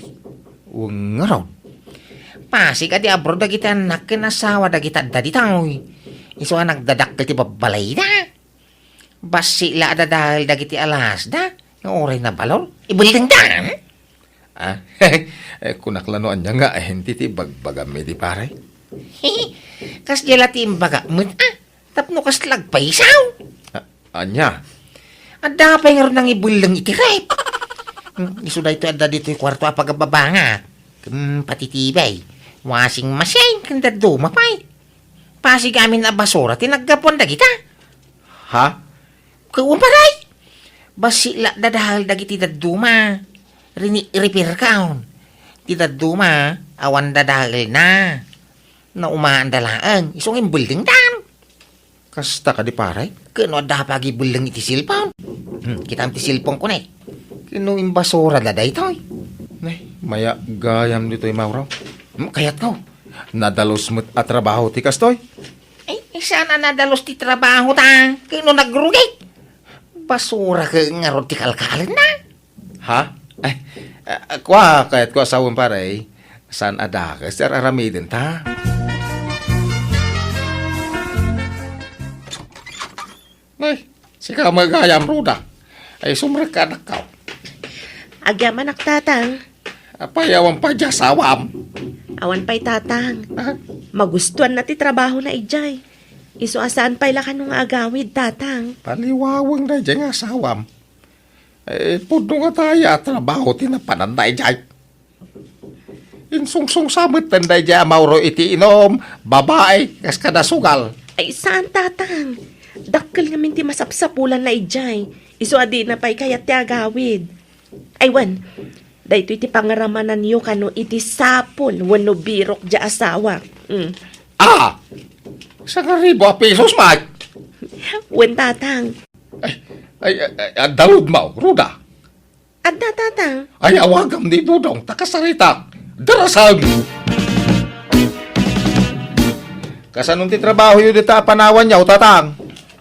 Wen ngarud. Pasig a di abroad dagiti annak ken asawa dagiti adda ditoy. Isu a nagdadakkel ti babbalayda. Bassit la a dadael dagiti alasda nga uray nabalor. Ibeldengda! Ah, eh, kunak la no ania nga ahente ti bagbagam idi, pare? Kasdiay la ti imbagak met, ah, tapno kasla agpaysaw. Ah, ania? Adda pay ngarud nangibelleng iti ref. Hmm, isu daytoy adda ditoy kuarto a pagababanga. Hmm, pati T V, washing machine, ken dadduma pay. Pasig amin a basura ti naggapuan dagita. Ha? Ket wen, pare, bassit la dadael dagiti dadduma. Rini-, repair kaon. Ti dadduma, awan dadaelna. Naumaanda laeng, isu nga imbeldengdan. Kasta kadi, pare? Ket no adda pagibelleng iti cellphone. Hmm, kitaem ti cellphone ko ne. Ket no imbasurada daytoy. Nay, mayat gayam ditoy, Mauro. Hmm, kayatko. Nadalus met a trabaho ti kastoy. Ay, saan a nadalus ti trabaho ta? Ket no nagrugit? Basura ket ngarud ti kalkalenna. Ha? Ay, ah, kua, kayatko a sawen, pare. Saan a dakes ti ar-aramiden ta? Ay, sika met gayam, Ruda. Ay, sumrekka, anakko. Agyamanak, Tatang. Apay, awan pay di asawam? Awan pay, Tatang. Ah? Magustuanna ti trabahona idiay. Isu a saan pay la kano nga agawid, Tatang. Paliwaweng daydiay nga asawam. Eh, pudno nga ta aya a trabaho ti napananna idiay. Insungsongsa metten daydiay a Mauro iti inum, babai, kas kada sugal. Ay, saan, Tatang. Dakkel ngamin ti masapsapulanna idiay. Isu a dina pay kayat ti agawid. Ay, wen, daytoy ti pangaramananyo kano iti sapul wenno birok diay asawa. Mm. Ah! Sangaribu a pesos met? Wen, Tatang. Ay, ay, ay, ay, adda rudmo, Ruda. Adda, Tatang. Ay, awagam ni Budong, ta kasaritak. Darasan! Kasano ti trabahoyo dita a panawanyo, Tatang?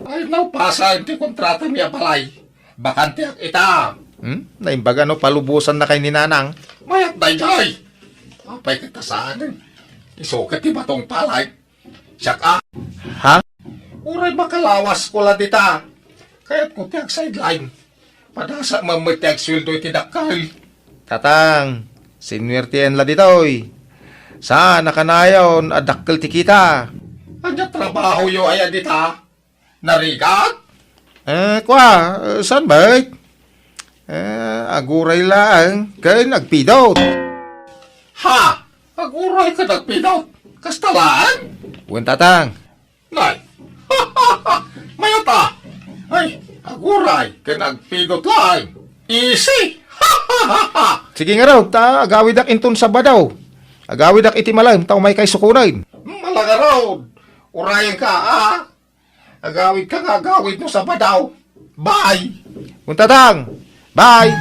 Ay, naupasan ti kontratami a balay. Bakanteak ita. Hmm? Naimbag no palubosanna kay ni Nanang? Mayat daydiay. Apay ket ta saan? Isu ket ti batong palay. Siak a. Ha? Uray makalawasko la dita. Kayatko ti agsideline. Padasa met ti agsueldo iti dakkel. Tatang, sinuertien la ditoy. Saan a kanayon a dakkel ti kita. Ania trabahoyo aya dita? Narigat? Eh, kua, eh, saan met? Eh, aguray laeng ken agpidot. Ha? Aguray ken agpidot? Kasta laeng? Wen, Tatang. Nay. Mayat a. Ay, aguray ken agpidot laeng. Easy. Sige ngarud, ta agawidak inton Sabado. Agawidak iti malem, ta umaykay sukonen. Mala ngarud. Urayenka, a. Agawidka nga agawid no Sabado. Bye! Wen, Tatang! Bye!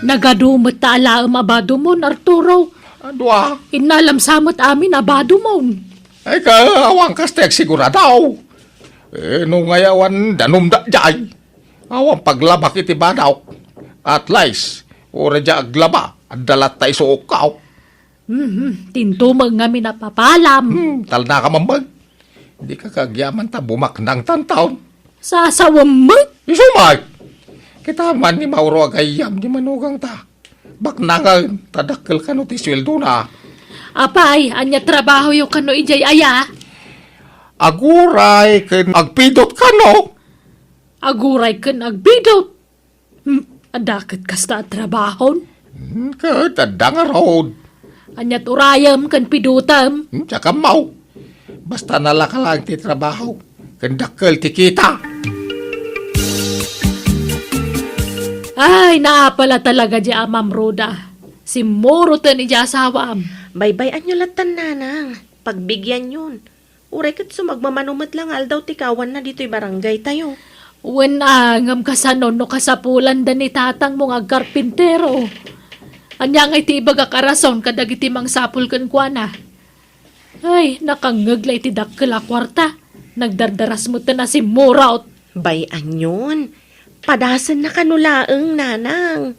Nagadu met ta alaem a badumon, Arturo. Adu a? Innalam sa met amin a badumon. Ay, ka, awan kas ti agsigurado. Eh, no ngay awan danum daydiay. Awan paglabak iti badok. At least, uray diay aglaba, adda latta isuokko. Mhm, tinto met ngamin a papalam. Hmm, talna ka man, bag. Dika kagyaman ta bumaknang tantaon. Sasawem met. Isu met. Kita man ni Mauro a gayyem ni manugangta. Baknangen, ta dakkel kano ti sueldona. Apay, ania trabahoyo kano idiay aya? Aguray ken agpidot kano? Aguray ken agpidot? Hmm, adda ket kasta a trabahon? Hmm, ket adda ngarud. Ania't urayem ken pidotem? Hmm, diak ammo. Basta nalaka laeng ti trabaho, ken dakkel ti kita. Ay, naapal a talaga di Amam Roda. Simmuroten iti asawam. Baybay-anyo lattan, nanang. Pagbigianyon. Uray ket sumagmamano met la nga aldaw ti kawanna ditoy barangaytayo. Wen a, ngem kasano no kasapulanda ni tatangmo nga agkarpintero? Ania ngay ti ibagak a rason kadagiti mangsapul kenkuana? Ay, nakangngeg la iti dakkel a kuarta. Nagdardaras met a simmurot. Bay-anyon. Padasenna kano laeng, nanang.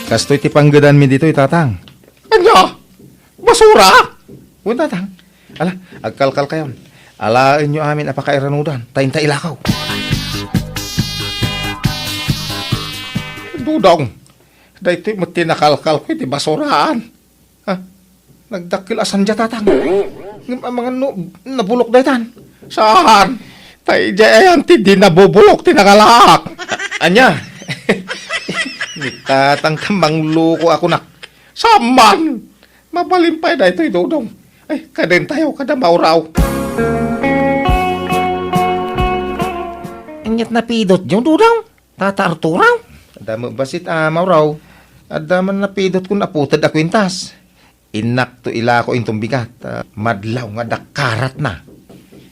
Kastoy ti panggedanmi ditoy, tatang. Ania? Basura? Wen, tatang. Ala, agkalkalkayon. Alaenyo amin a pakairanudan, ta inta ilakaw. Dudong, daytoy met ti nakalkalko iti basuraan. Ha? Nagdakkel a sandya, tatang. Ngem amangan no nabulok daytan. Saan? Ta idiay ayan ti di nabubulok ti nangalaak. Ania? Ni tatang ta mangloko ako nak. Saan man? Mabalin pay daytoy, Dodong. Ay, kadentayo kada Mauraw. Ania't napidotyo, Dodong? Tata Arturo? Adda met bassit a Mauraw. Adda man napidot kun aputed a kuintas. Innakto ilako inton bigat, ah, madlaw nga dakkaratna.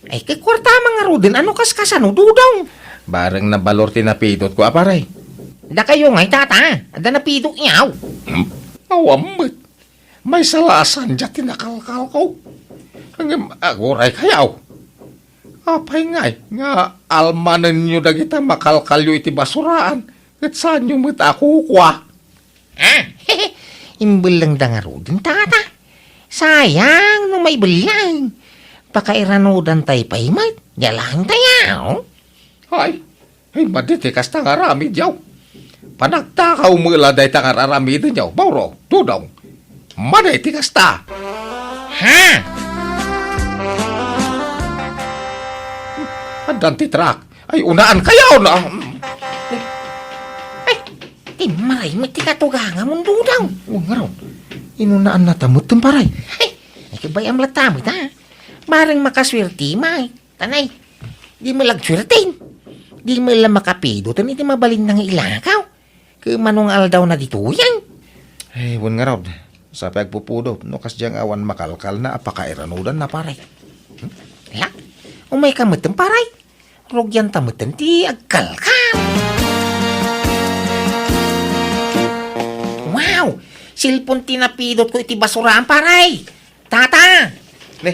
Ay, ket kuarta man ngaruden, ano kaskasano, Dudong? Bareng nabalor ti napidotko a, pare. Dakayo ngay, tata, adda napidotyo. Hmm? Awan met. Maysa la a sandya ti nakalkalko. Ngem aguray kayaw. Apay ngay nga almanenyo dagita makalkalyo iti basuraan, ket saanyo met a kukua? Ah, imbellengda ngaruden, tata. Sayang no maibelleng. Pakairanudantay pay met, diay laeng tayaw. Ay, ay, madi ti kasta nga aramidyo. Panagtakaw met la dayta nga aramidenyo, Mauro, Dudong. Madi ti kasta. Ha? Addan ti truck. Ay, unaan kayo na. Ay, ti maray met ti katugangamon, Dudong. O, ngarud. Inunaannata met, pare. Ay, ay, kabayam latta met, ha? Bareng makaswerti, may. Tanay, di met la agsuerten. Di met la makapidoten iti mabalinna nga ilakaw. Ket mano nga aldawna ditoyen? Eh, wen ngarud, sapay agpupudot no kasdiay nga awan makalkalna a pakairanudanna, pare. Hmm? Ala, umayka metten, pare. Rugianta metten ti agkalkal. Wow! Cellphone ti napidotko iti basuraan, pare. Tata! Ne,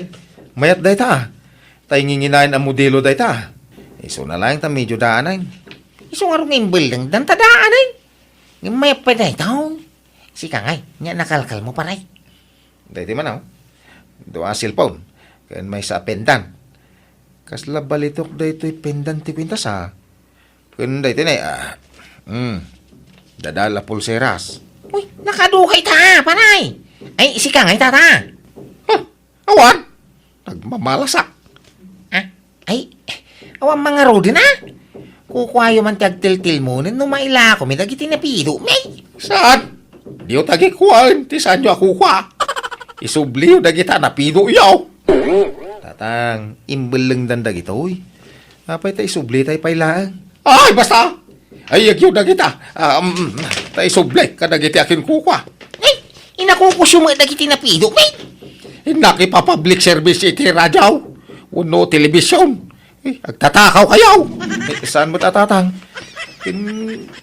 mayat dayta, ah. Ta inginginayon a modelo dayta. Isuna laeng ta medio daanen. Isu ngarud nga imbellengdan ta daanen. Ngem mayat pay dayta. Sika ngay, ania nakalkalmo, pare? Daytoy man, oh. Dua a cellphone, ken maysa a pendant. Kasla balitok daytoy pendant ti kuintas, ah. Ken daytoy ne, ah, mm, dadal a pulseras. Uy, nakaduka ita, pare. Ay, sika ngay, tata. Huh, awan. Nagmamalasak. Ah, ay, awan man ngaruden, ah. Kukuayo man ti agtiltilmonen no mailakomi dagiti napidomi. Saan? Diyo ta kikuaen ti saanyo a kukua. Isubliyo dagita napidoyo. Tatang, imbellengdan dagitoy. Apay ta isublitay pay laeng? Ay, basta! Ay, agyo dagita. Ah, um, ta isubli kadagiti akinkukua. Ay, inakukusyo met dagiti napidomi. Innak ipa-public service iti radyo wenno telebisyon. Eh, agtatakaw kayo. Eh, saan met a, tatang? Ken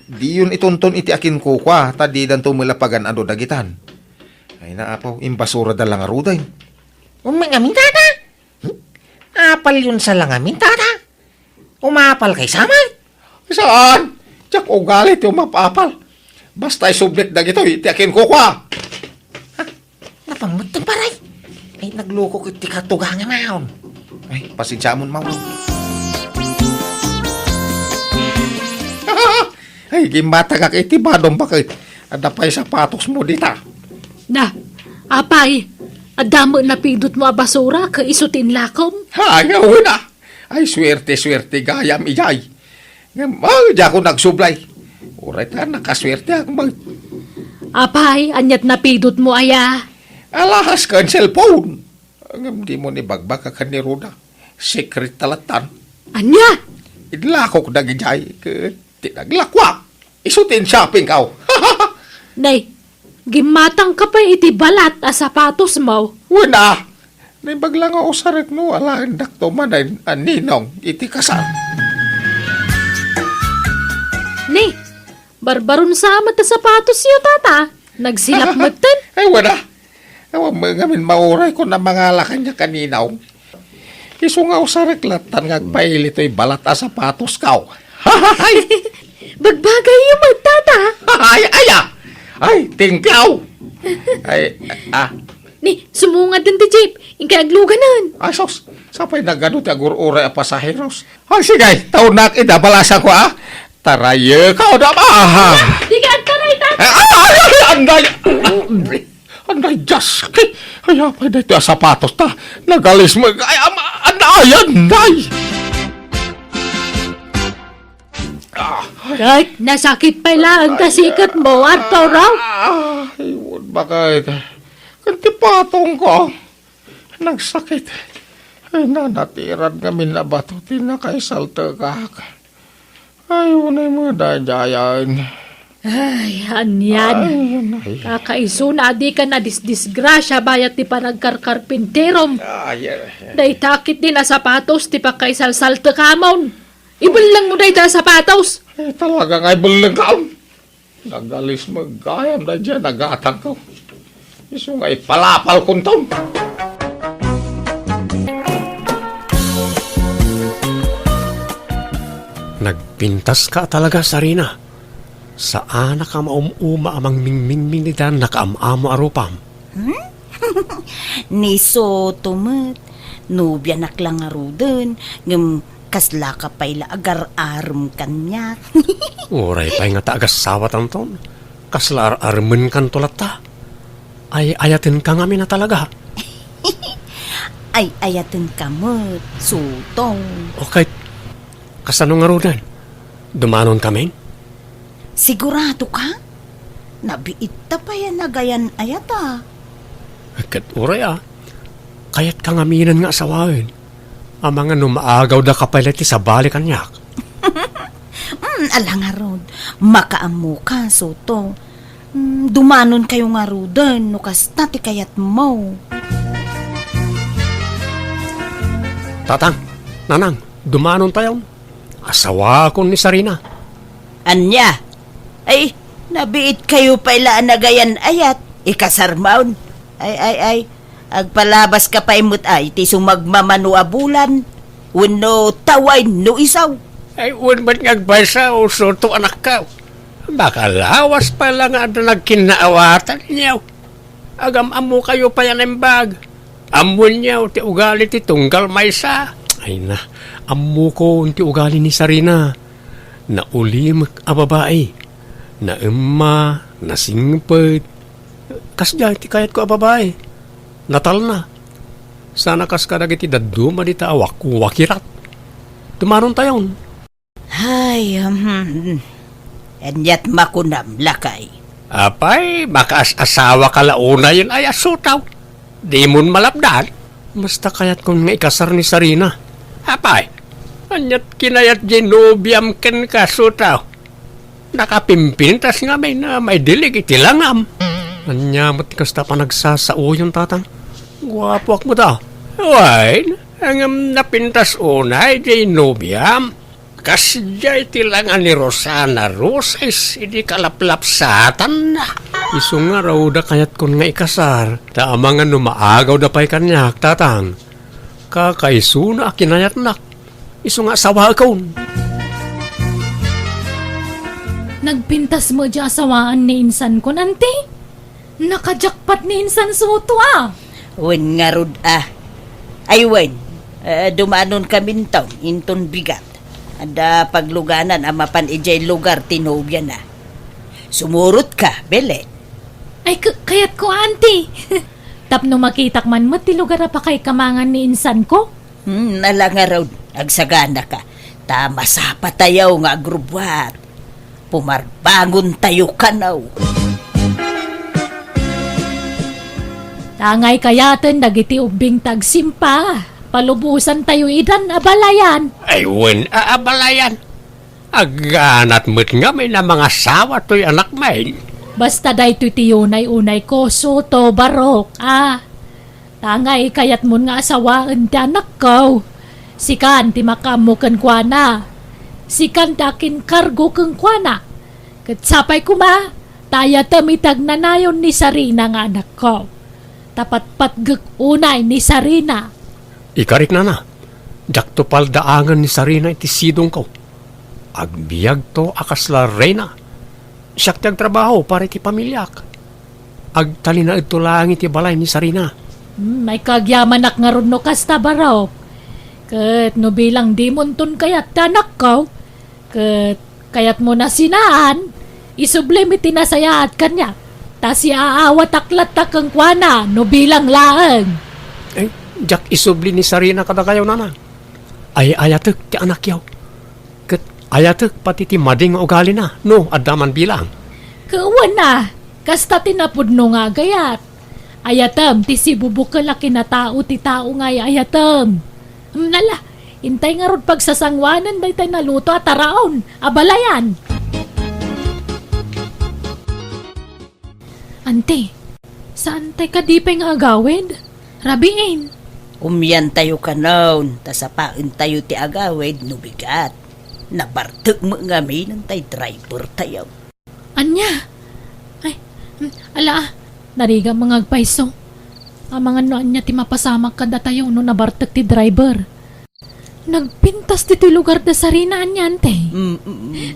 diyon itunton iti akinkukua, ta didanto met la pagan-ado dagitan. Ay, naapaw, imbasurada la ngaruden. Umangamin, tata? Hmm? Apalyon sa langamin, tata? Umapal kay samat? Saan? Diak ugali ti umapapal. Basta isublit dagitoy ti akinkukua. Ha? Napan met ti paray? Ay, nagloko ket ti katugangan, Maon. Ay, pasensiamon, Maon. Ay, gimmatagak iti badom baket. Adda pay sapatosmo dita. Na, apay, adda met napidutmo a basura ket isu ti inlakom? Ay, wen a. Ay, suerte, suerte gayam idiay. Ngem, ay, diakon agsublay. Uray ta nakasuerteak met. Apay, aniat napidutmo aya? Alahas ken cellphone. Ngem dimo ni bagbagak ken ni Roda. Secret ta lattan. Ania? Inlakok dagidiay ket ti naglakuak, isu ti in-shoppingko. Nay, gimmatangka pay iti balat a sapatosmo. Wen a, naimbag la nga usarek no alaendakto manen a ninong iti kasar. Ni, barbaron sa met a sapatosyo, tata. Nagsilap metten. Ay, wen a. Awan met ngamin mauraykon a mangala kaniak a ninong. Isu nga usarek lattan nga agpaili toy balat a sapatosko. Bagbagayyo met, tata. Ay, aya! Ay, thank you! Ay, ah. Ni, sumungad den ti jeep. Inkay agluganen. Ay, sus, sapay nagadu ti agur-uray a pasaheros. Ay, sige, taonak, ida, balasanko, ah. Tarayek, ah, da, ah. Di ka agtaray, tata. Ay, ay, ay, anday. Anday, Diyos! Ay, apay daytoy a sapatos ta? Nagalis mo. Ay, ama, anday, anday! Ah, Ay, nasakit pay laeng ta siketmo, Arturo. Ay, wen bakit? Kan ti patongko, nagsakit. Ay, nanatiran ngamin a bato ti nakaisaltekak. Ay, unay mo daydayan. Ay, anian. Ay, unay. Kakaisuna a dika nadisdisgrasia bayat ti panagkarkarpinterom. Ay, ay, ay. Dayta ketdin a sapatos ti pakaisalsaltekamon. Ibellengmo dayta a sapatos. Ay, talaga nga ibellengkam. Nagalis met gayam daydiay a nagatangko. Isu nga ipalapalkonton. Nagpintaska talaga, Sarina. Saanak a maum-uma a mangmingmingming ita nakaam-amo a rupam. Hmm? Ni Soto met, nobianak la ngaruden, ngem kaslaka pay la agar-arem kaniak. Uray pay nga ta agasawatanton, kasla ar-aremenkanto latta. Ay-ayatenka ngamin a talaga. Ay-ayatenka met, Soto. Okay, kasano ngaruden? Dumanonkamin? Sigurado ka? Nabiitta pay a nagayan-ayat a. Ket uray a, kayatka ngaminen nga asawaen. Amangan no maagawdaka pay la iti sabali kaniak. Mm, ala ngarud, makaammoka, Soto. Mm, dumanonkayo ngaruden no kasta ti kayatmo. Tatang, Nanang, dumanontayon. Asawaakon ni Sarina. Ania? Ay, nabiitkayo pay la a nagayan-ayat. Ikasarmon. Ay, ay, ay. Agpalabaska pay met ay ti sumagmamano a bulan. Wenno tawain no isaw. Ay, wen met nga agpaysa, Soto anakko. Makalawas pay la nga adda nagkinnaawatanyo. Agam-ammokayo pay a naimbag. Ammoenyo ti ugali ti tunggal maysa. Ay na, ammokon ti ugali ni Sarina. Naulimek a babai. Naemma, nasingpet. Kasdiay ti kayatko a babai. Natalna. Sana kas kadagiti dadduma dita a wak-, wakirat. Dumanontayon. Ay, hmm. Aniat makunam, lakay? Apay, makaas-asawaka la unayen ay a Soto. Dimon malapdan. Basta kayatkon nga ikasar ni Sarina. Apay, aniat kinayat diay nobiam kenka, Soto? Nakapimpintas ngamin a maidilig iti langam. Ania met ti kasta panagsasaoyon, Tatang? Guapoak met a. Wen, ngem napintas unay diay nobiam. Kasdiay ti langa ni Rosana Roses idi kalaplapsatanna. Isu ngarud a kayatkon nga ikasar, ta amangan no maagawda pay kaniak, Tatang. Kakaisuna a kinayatnak. Isu nga asawaekon. Nagpintas met diay asawaan ni insankon, anti? Naka-jackpot ni Insan Soto, a! Wen ngarud, a. Ay, wen, eh, dumanonkaminton inton bigat. Adda pagluganan a mapan idiay lugar ti nobiana. Sumurotka, Belen. Ay, k-, kayatko, Auntie. Tapno makitak man met ti lugar a pakaikamangan ni insanko. Hmm, ala ngarud, agsaganaka. Ta masapatayo nga agrubbuat. Pumarbangontayo kano. Tangay kayaten dagiti ubbing ti agsimpa. Palubosantayo idan, abalayan. Ay, wen, a-, abalayan. Agganat met ngamin a mangasawa toy anakmin. Basta daytoy ti unay-unayko, Soto, Barok, a. Tangay kayatmon nga asawaen ti anakko. Sikan ti makaammo kenkuana. Sikan ti akinkargo kenkuana. Ket sapay koma, ta ayatem iti agnanayon ni Sarina nga anakko. Ta patpatgek unay ni Sarina. Ikarik, nana, diakto paldaangen ni Sarina iti sidongko. Agbiagto a kasla reyna. Siak ti agtrabaho para iti pamiliak. Agtalinaedto laeng iti balay ni Sarina. Hmm, ay kagyamanak ngarud no kasta, Barok. Ket no bilang dimonton kayat ti anakko, ket kayatmo na sinaan, isublim iti nasayaat kaniak. Ta siaawatak latta kenkuana no bilang laeng. Eh, diak isubli ni Sarina kadakayo, nana. Ay-ayatek ti anakyo. Ket ayatek pati ti madi nga ugalina, no adda man bilang. Ket wen a, kasta ti napudno nga agayat. Ayatem ti sibubukel a kinatao ti tao nga ay-ayatem. Nala, intay ngarud pagsasanguanen daytay naluto a taraon, abalayan. Anti, saantay kadi pay nga agawid? Rabiin. Umiantayo kanon, ta sapaentayo ti agawid no bigat. Nabartek met ngamin tay driver tayo. Ania? Ay, mm, ala, narigat nga agpayso. Amangan no ania ti mapasamak kadatayo no nabartek ti driver. Nagpintas ditoy lugar da Sarina, ania, anti? Mm, mm, mm.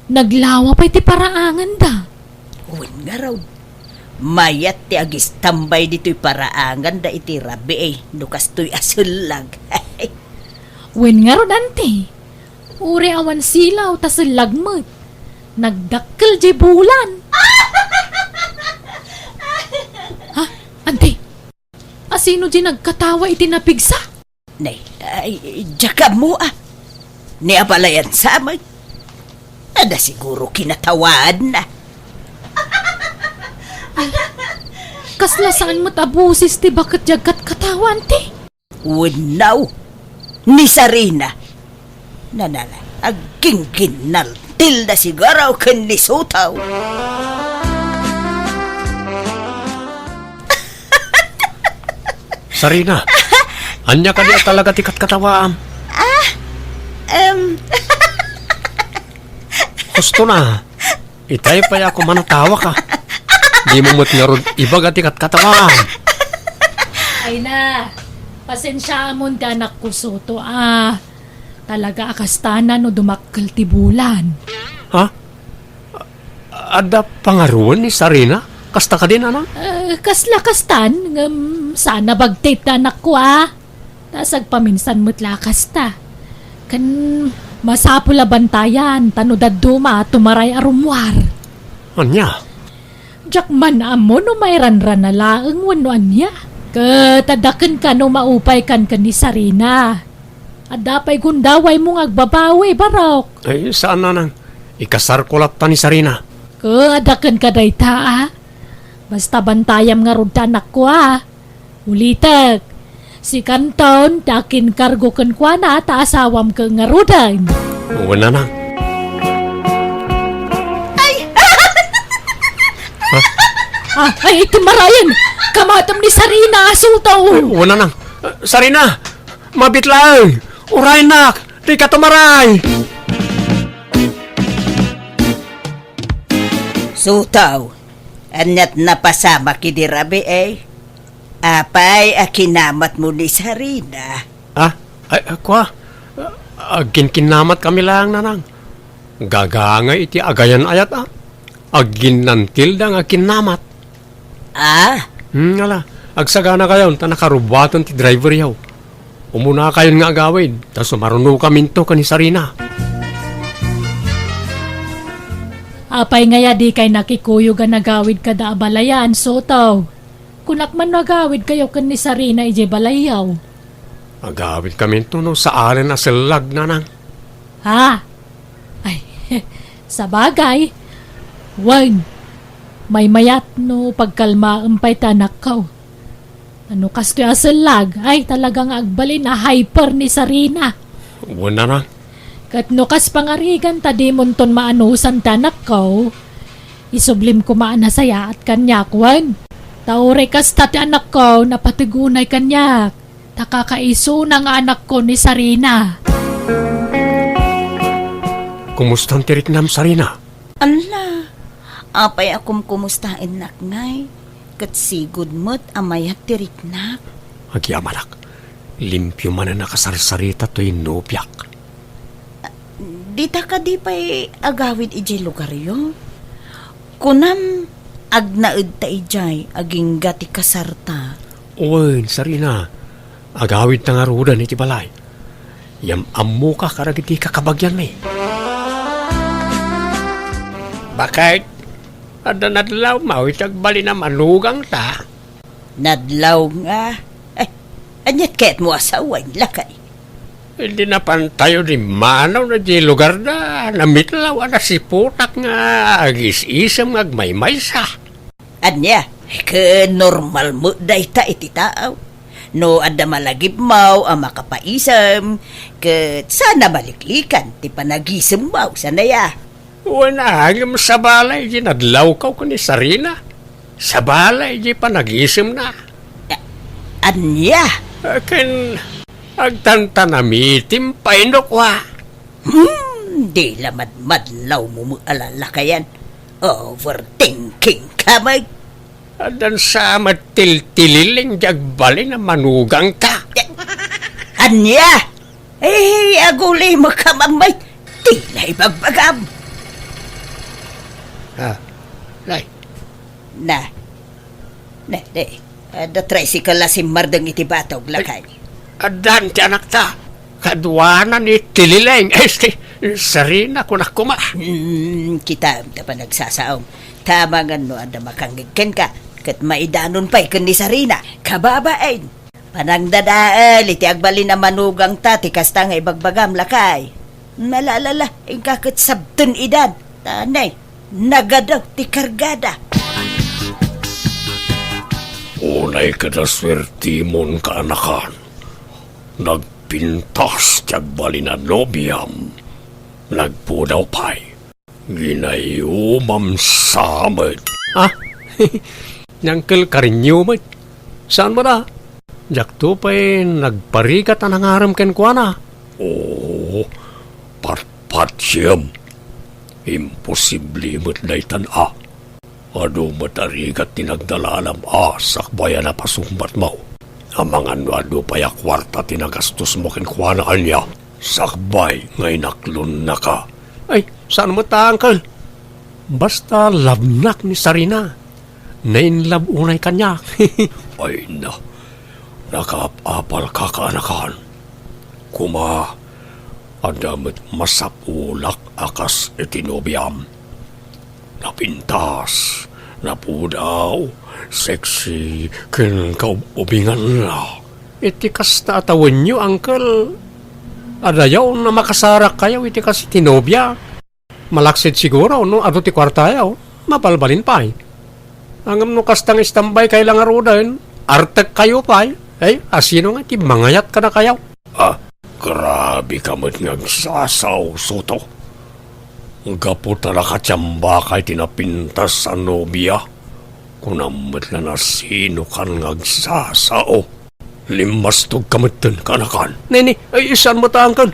Naglawa pay ti paraanganda. Wen ngarud, mayat ti agistambay ditoy paraanganda iti rabii, no kastoy a sellag. Wen ngarud, anti. Uray awan silaw ta sellag met. Nagdakkel diay bulan. Ha? Anti? Asino diay nagkatawa iti napigsa? Nay, ay, diak ammo a. Ni abalayan sa amin. Adda siguro kinatawaanna. Ay, kasla saan met a boses ti baket diay agkatkatawa, anti? Wenno, ni Sarina. Nanala, aggingginnaltilda siguro ken ni Sotaw. Sarina, ania kadi a talaga ti katkatawaam? Ah, em. Husto na. Itay pay a kumanatawaka. Dimo met ngarud ibaga ti katkatawaam. Ay na, pasensiaamon ti anakko, Soto, a. Talaga a kasta na no dumakkel ti bulan. Ha? Adda pangaruan ni Sarina? Kasta kadi, nanang? Eh, kasla kastan, ngem saan a bagtit ti anakko, a. Ta sagpaminsan met la kasta. Ken masapul a bantayan, ta no dadduma, tumaray a rummuar. Ania? Diak man ammo no mairanrana laeng wenno ania. Ket adda kenka no maupaykan ken ni Sarina. Adda pay gundawaymo nga agbabawi, Barok. Ay, saan, nanang. Ikasarko latta ni Sarina. Ket adda kenka dayta, a. Basta bantayam ngarud ti anakko, a. Ulitek, sikanton ti akinkargo kenkuana ta asawam ket ngaruden. Wen, nanang. Ay! Ha? Ah, ay, iti marayen! Kamatem ni Sarina, Soto! Ay, wen, nanang. Sarina! Mabit laeng! Uraynak! Dika tumaray! Soto, aniat napasamak idi rabii, eh? Apay a kinamatmo ni Sarina? Ah, ay, ah, kua? Agkinkinnamat kami laeng, nanang. Gagangay iti agayan-ayat, a. Agginnantilda nga kinnamat. Ah? Hmm, ala. Agsaganakayon ta nakarubbuaten ti driveryo. Umunakayon nga agawid, ta sumarunokaminto ken ni Sarina. Apay ngay a dikay nakikuyog a nagawid kada a balayan, Soto? Kunak man no agawidkayo ken ni Sarina idiay balayyo. Agawidkaminto no saanen a sellag, nanang. Ha? Ay, sabagay. Wen, maymayat no pagkalmaem pay ti anakko. Ano kastoy a sellag? Ay, talaga nga agbalin a hyper ni Sarina. Wen, nanang. Ket no kas pangarigan ta dimonton maanusan ti anakko, isublim koma a nasayaat kaniak, wen. Ta uray kasta ti anakko, napateg unay kaniak. Ta kakaisuna nga anakko ni Sarina. Kumustan ti riknam, Sarina? Alla, apay a kumkumustaennak ngay? Ket sigud met a mayat ti riknak. Agyamanak, limpio manen a kasarsarita toy nobiak. Dita kadi pay agawid idiay lugaryo? Kunam, agnaedta idiay agingga ti kasarta. Wen, Sarina, agawidta ngaruden iti balay. Yam-ammoka kadagiti kakabagianmi. Baket, adda nadlawmo iti agbalin a manugangta? Nadlaw nga. Ay, aniat kayatmo a sawen, lakay? Idi napantayo dimmanaw na di lugarda, namitlaw a nasiputak nga agis-isem nga agmaymaysa. Ania, ket normal met dayta iti tao. No adda malagipmaw a makapaisem, ket saan a maliklikan ti panagisemmaw, saan aya? Wen, ngem sabali idi nadlawko ken ni Sarina. Sabali idi panagisemna. A-, ania? Ken agtantanamitim pay no kua. Hmm, di la madmadlawmo met a lalakayan. Overthinking ka met. Addan sa met tiltililing di agbalin a manugangta. Ania? Eh, agulimekka met. Di la ibagbagam. Ah, nay. Na. Na, na. Adda tricycle a simmardeng iti batog, lakay. Addan ti anakta. Kaduana ni Tilileng. Este, Sarina, kunak koma. Hmm, kitaem ta panagsasaom. Tama nga no adda makangngeg kenka, ket maidanon pay ken ni Sarina. Kababain. Panangdadael iti agbalin a manugangta ti kasta nga ibagbagam, lakay. Nalalala, inka ket sabten idan. Tanay, nagadaw ti kargada. Unay ket a suertimon, kaanakan. Nagpintas ti agbalin a nobiam. Nagpudaw pay. Ginayumam sa met. Ah, ni Uncle Karinyo met. Saan met a? Diakto pay nagparigat a nangarem kenkuana. Oo, patpatsiem. Imposible met daytan a. Adu met a rigat ti nagdalalam a sakbay a napasungbatmo. Amangan no adu pay a kuarta ti nagastosmo kenkuana, ania? Sakbay nga inaklonnaka. Ay, saan met a, uncle. Basta labnak ni Sarina. Nainlab unay kaniak. Ay na, nakaap-apalka, kaanakan. Kuma, adda met masapulak a kas iti nobiam. Napintas, napudaw, sexy, ken kaub-ubinganna. Iti kasta a tawenyo, uncle, adayaw a makasarakkayo iti kas iti nobia. Malaksid siguro no adu ti kuartayo, mabalbalin pay. Ngem no kasta nga istambaykayo la ngaruden, artekkayo pay. Ay, asino nga ti mangayat kadakayo? Ah, grabe ka met nga agsasao, Soto. Gapu ta nakatiambaka iti napintas a nobia, kunam met la no sinokan nga agsasao. Limmastog ka metten, kaanakan. Nini, ay, saan met a, uncle.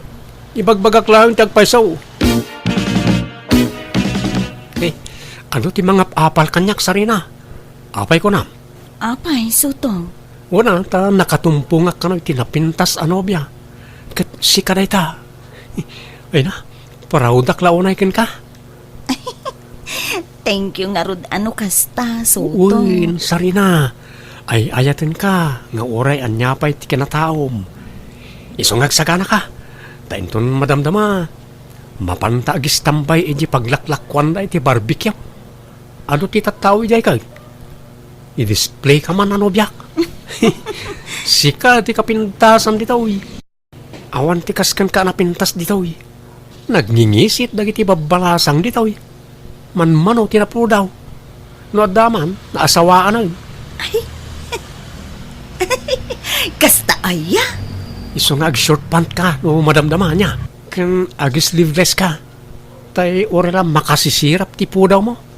Ibagbagak laeng ti agpayso. Eh, adu ti mangap-apal kaniak, Sarina? Apay kunam? Apay, Soto? Wen a, ta nakatumpongak kano iti napintas a nobia. Ket sika dayta. Ay na, proud-ak la unay kenka. Thank you ngarud a no kasta, Soto. Wen, Sarina. Ay-ayatenka nga uray ania pay ti kinataom. Isu nga agsaganaka. Ta inton madamdama, Mapanta agistambay iti paglaklakuanda iti barbecue. Adu ti tattao idiay ket? I-display ka man a nobiak. Sika ti kapintasan ditoy. Awan ti kas kenka a napintas ditoy. Nagngingisit dagiti babbalasang ditoy. Manmano ti napudaw. No adda man, naasawaanen. Ay. Kasta aya? Isu nga ag-short pant ka no madamdama niya. Ken ag-sleeveless ka. Tay uray la makasisirap ti pudawmo.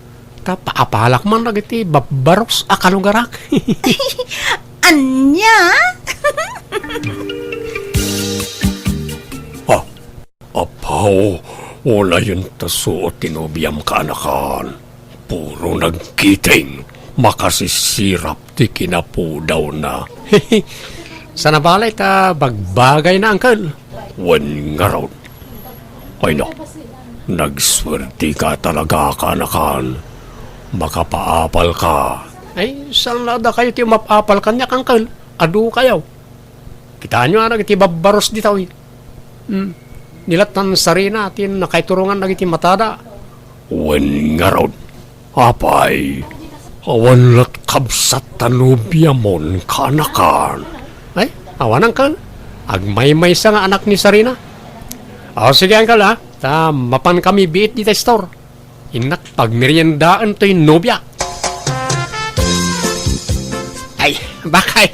Ta paapalak man dagiti babbaros a kalugarak. Ania? Ah, apaw, unayen ta suot ti nobiam, kaanakan. Puro nagkiting, makasisirap ti kinapudawna. Sana balay ta bagbagayna, angkel. Wen ngarud. Ay na, nagsuerti ka talaga, kaanakan. Makapaapal ka. Ay, saan la dakayo ti umap-apal kaniak, angkel? Adu kayo. Kitaenyo a dagiti babbaros ditoy. Hmm. Ni la tan Sarina ti nakaiturongan dagiti matada. Wen ngarud. Apay, awan lat kabsat ta nobiamon, kaanakan. Ay, awan, angkel. Agmaymaysa nga anak ni Sarina. O, sige, angkel, ha? Ta mapan kami biit dita store. Innak pagmeriendaen toy nobia. Ay, bakay.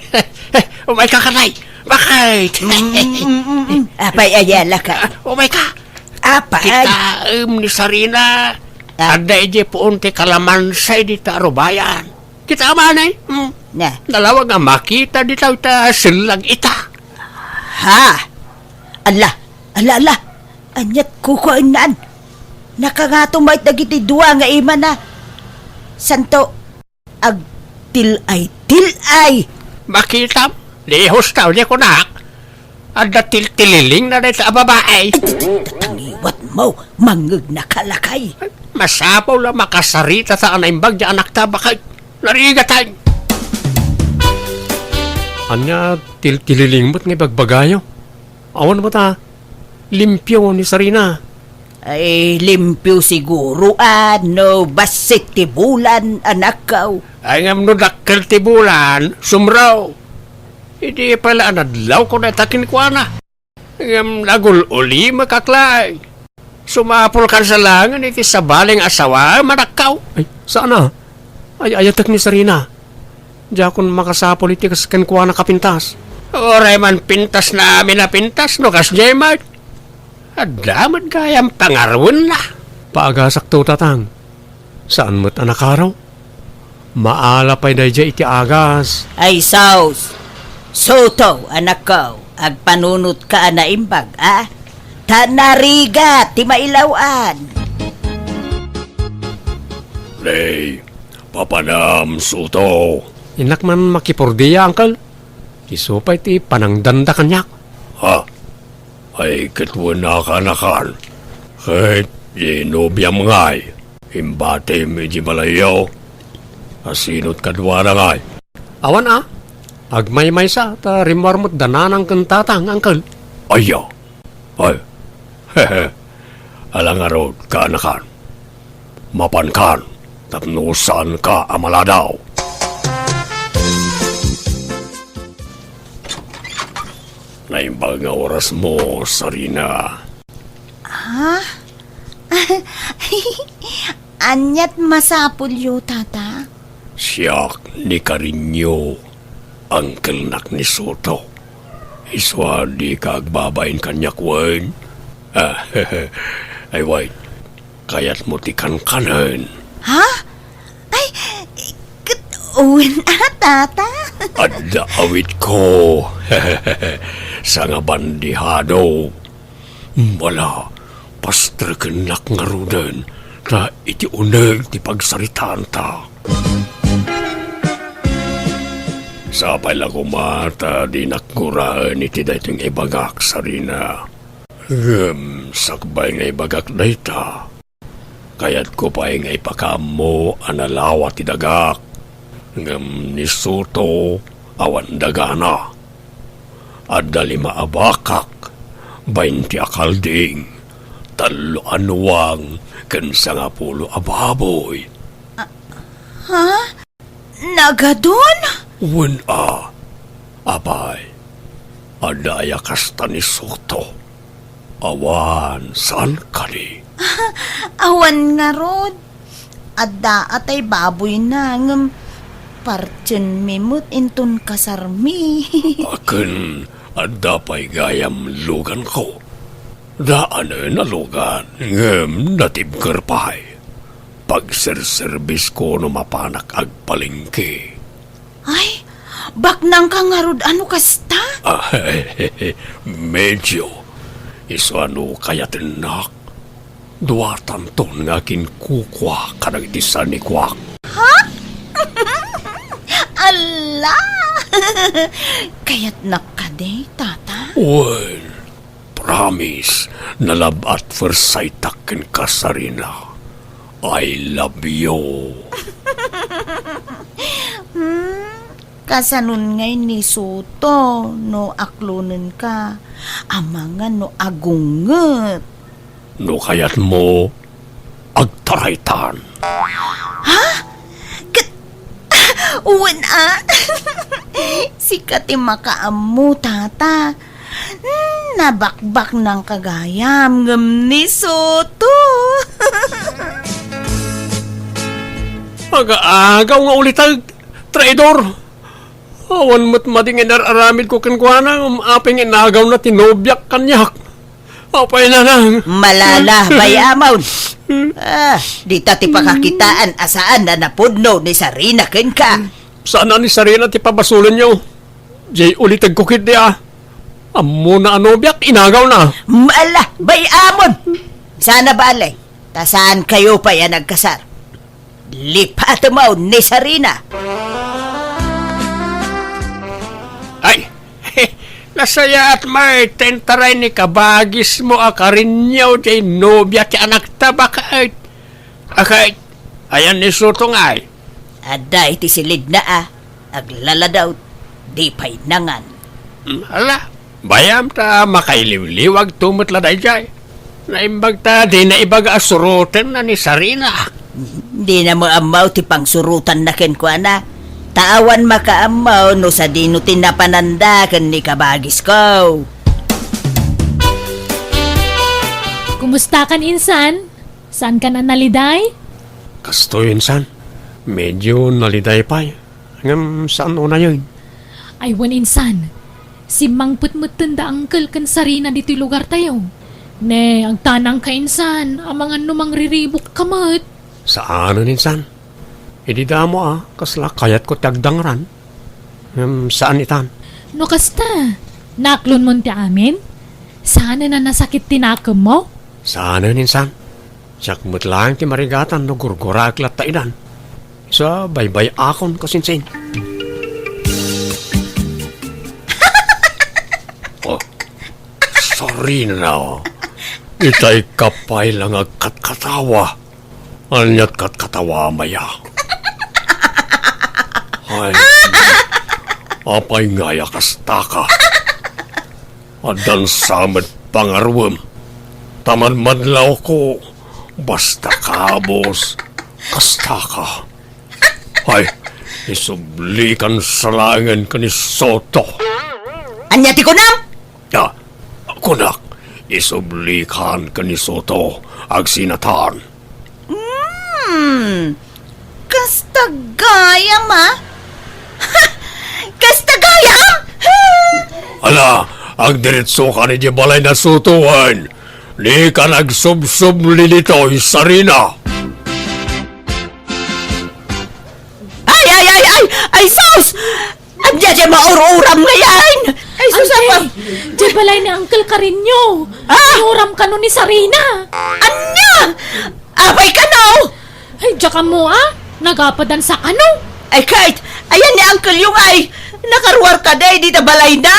Umay ka, katay. Bakay. Mm, mm, mm, mm. Apay, ayala ka. Umay ka. Apay. Kitaem ni Sarina. Ah. Adda idiay puon ti kalamansa dita arubayan. Kita man, eh. Hmm. Na. Nalawag a makita dita ita sellag ita. Ha? Ala, ala, ala. Aniat kukuennan? Nakangato met dagiti dua nga imana. Santo, agtil-ay-til-ay. Makitam, lihos ta, uli kunak. Adda tiltililingna dayta a babae. Ay, tangiwat mo, mangngegna ka lakay. Masapul a makasarita ta a naimbag ti anakta, bakay. Narigatan. Ania tiltililing met nga ibagbagayo? Awan met a limpio ni Sarina. Ay, limpio siguro, a, no bassit ti bulan, anakko. Ay, ngem no dakkel ti bulan, sumro. Idi pala a nadlawko dayta kenkuana. Ngem nagul-ulimek a klay. Sumapulkan sa langen iti sabali nga asawaem, anakko. Ay, saan a? Ay, ayatek ni Sarina. Diakon makasapul iti kas kenkuana kapintas. Uray man pintas na amin a pintas, no kasdiay met. Adda met gayam pangaruenna. Paagasakto, tatang. Saan met a nakaro? Maala pay daydiay iti agas. Ay, sus! Suto, anakko, agpanunotka a naimbag, a? Ta narigat ti mailaw-an. Nay, papanam, Suto. Innak man makipordia, angkel. Isu pay ti panangdanda kaniak. Ha? Ay, ket wen a kaanakan. Ket di nobiam ngay, imbatim iti balayyo. Asinot kaduana ngay? Awan a. Agmaymaysa ta rimmuar met da nanang ken tatang, angkel. Aya. Ay. Ala ngarud, kaanakan. Mapankan tapno saanka a maladaw. Naimbag nga orasmo, Sarina. Ha? Aniat masapulyo, tata? Siak ni Karinyo, angkelnak ni Soto. Isu a dika agbabain kaniak wen? Ay, wen. Kayatmo ti kankanen? Ha? Ay, ket wen a, tata? Adda awitko. Sangabandihado. Bala, pastrekennak ngaruden, ta iti uneg ti pagsaritaanta. Sapay la koma ta dinak guraen iti daytoy nga ibagak, Sarina. Ngem sakbay nga ibagak dayta, kayatko pay nga ipakaammo a nalawa ti dagak. Ngem ni Soto, awan dagana. Adda lima a bakak, baynte a kalding, tallo a nuang ken sangapulo a baboy. Ha? Nagadun? Wen a, apay, adda aya kasta ni Soto? Awan, saan kadi? Awan ngarud. Adda a tay baboyna, ngem partienmi met inton kasarmi. Ken adda pay gayam luganko. Daanen a lugan, ngem natibker pay. Pagserserbisko no mapanak agpalengke. Ay, baknangka ngarud a no kasta? Ah, medyo. Isu a no kayatennak, duatanton nga kinkukua kadagiti sanikuak. Ha? Ala! Kayatnak kadi, Tata? Wen, promise, nalab-at first sight-ak kenka, Sarina. I love you. Hmm, kasanon ngay ni Soto no aklonenka? Amangan no agunget. No kayatmo, agtaraytan. Ha? Ket, wen a? Sika ti makaammo, Tata. Hmm, nabakbaknangka gayam ngem ni Soto. Aga-agaw nga uliteg, traidor! Awan met madi nga inar-aramidko kenkuana, ngem apay nga inagawna ti nobiak kaniak? Apay, nanang? Malala, bay-amon. Ah, dita ti pakakitaan a saan a napudno ni Sarina kenka. Saan a ni Sarina ti pabasolenyo. Jay ulitegko ketdi a. Ammona a nobiak, inagawna. Mala, bay-amon. Sana bale, ta saankayo pay a nagkasar. Lipatemon ni Sarina. Ay, nasayaat met ti intaray ni kabagismo a Karinyo jay nobia ti anakta, baket. Aket, ayan ni Soto ngay? Adda iti silidna a, aglaladaw, di pay nangan. Hmm, ala, bayam ta makailiwliwagto met la daydiay. Naimbag ta dina ibaga a surotenna ni Sarina. Dina met ammo ti pangsurotanna kenkuana. Ta awan makaammo no sadino ti napananda ken ni kabagisko. Kumustakan, insan? Saankan a naliday? Kastoy, insan. Medyo naliday pay. Ngem saan unayen? Ay wen, insan. Simmangpet metten da Angkel ken Sarina ditoy lugartayo. Ne, agtanangka, insan, amangan no mangriribukka met. Saanen, insan. Idi damo a, kasla kayatko ti agdangran. Ngem saan itan. No kasta, naklonmon ti amin? Saanen a nasakit ti nakemmo? Saanen, insan. Siak met laeng ti marigatan no gurguraek latta idan. Isu a baybay-akon kasinsin. Oh, Sarina, itay ka pay la nga agkatkatawa. Ania't katkatawa, maya? Ay, apay ngay a kastaka? Addan sa met pangaruem. Ta madmadlawko, basta kabus, kastaka. Ay, isublikan sa laengen ken ni Soto. Ania ti kunam? Ah, kunak, isublikan ken ni Soto, agsinatan. Hmm, kasta gayam, a? Ha! Kasta gayam? Ha! Ala, agdiretsokan idiay balay na Soto wen. Dikan agsubsubli ditoy, Sarina. Ay, ay, ay, ay! Ay, sus! Ania diay maur-uram ngay? Ay, sus, Ante, apa? Diay balay ni Uncle Carino. Ah! Inuram kano ni Sarina. Ania? Apay kano? Ay, diak ammo, a. Nagapadan sa kano. Ay, ket, ayan ni Uncle yung ay. Nakaruar kadi dita balayna.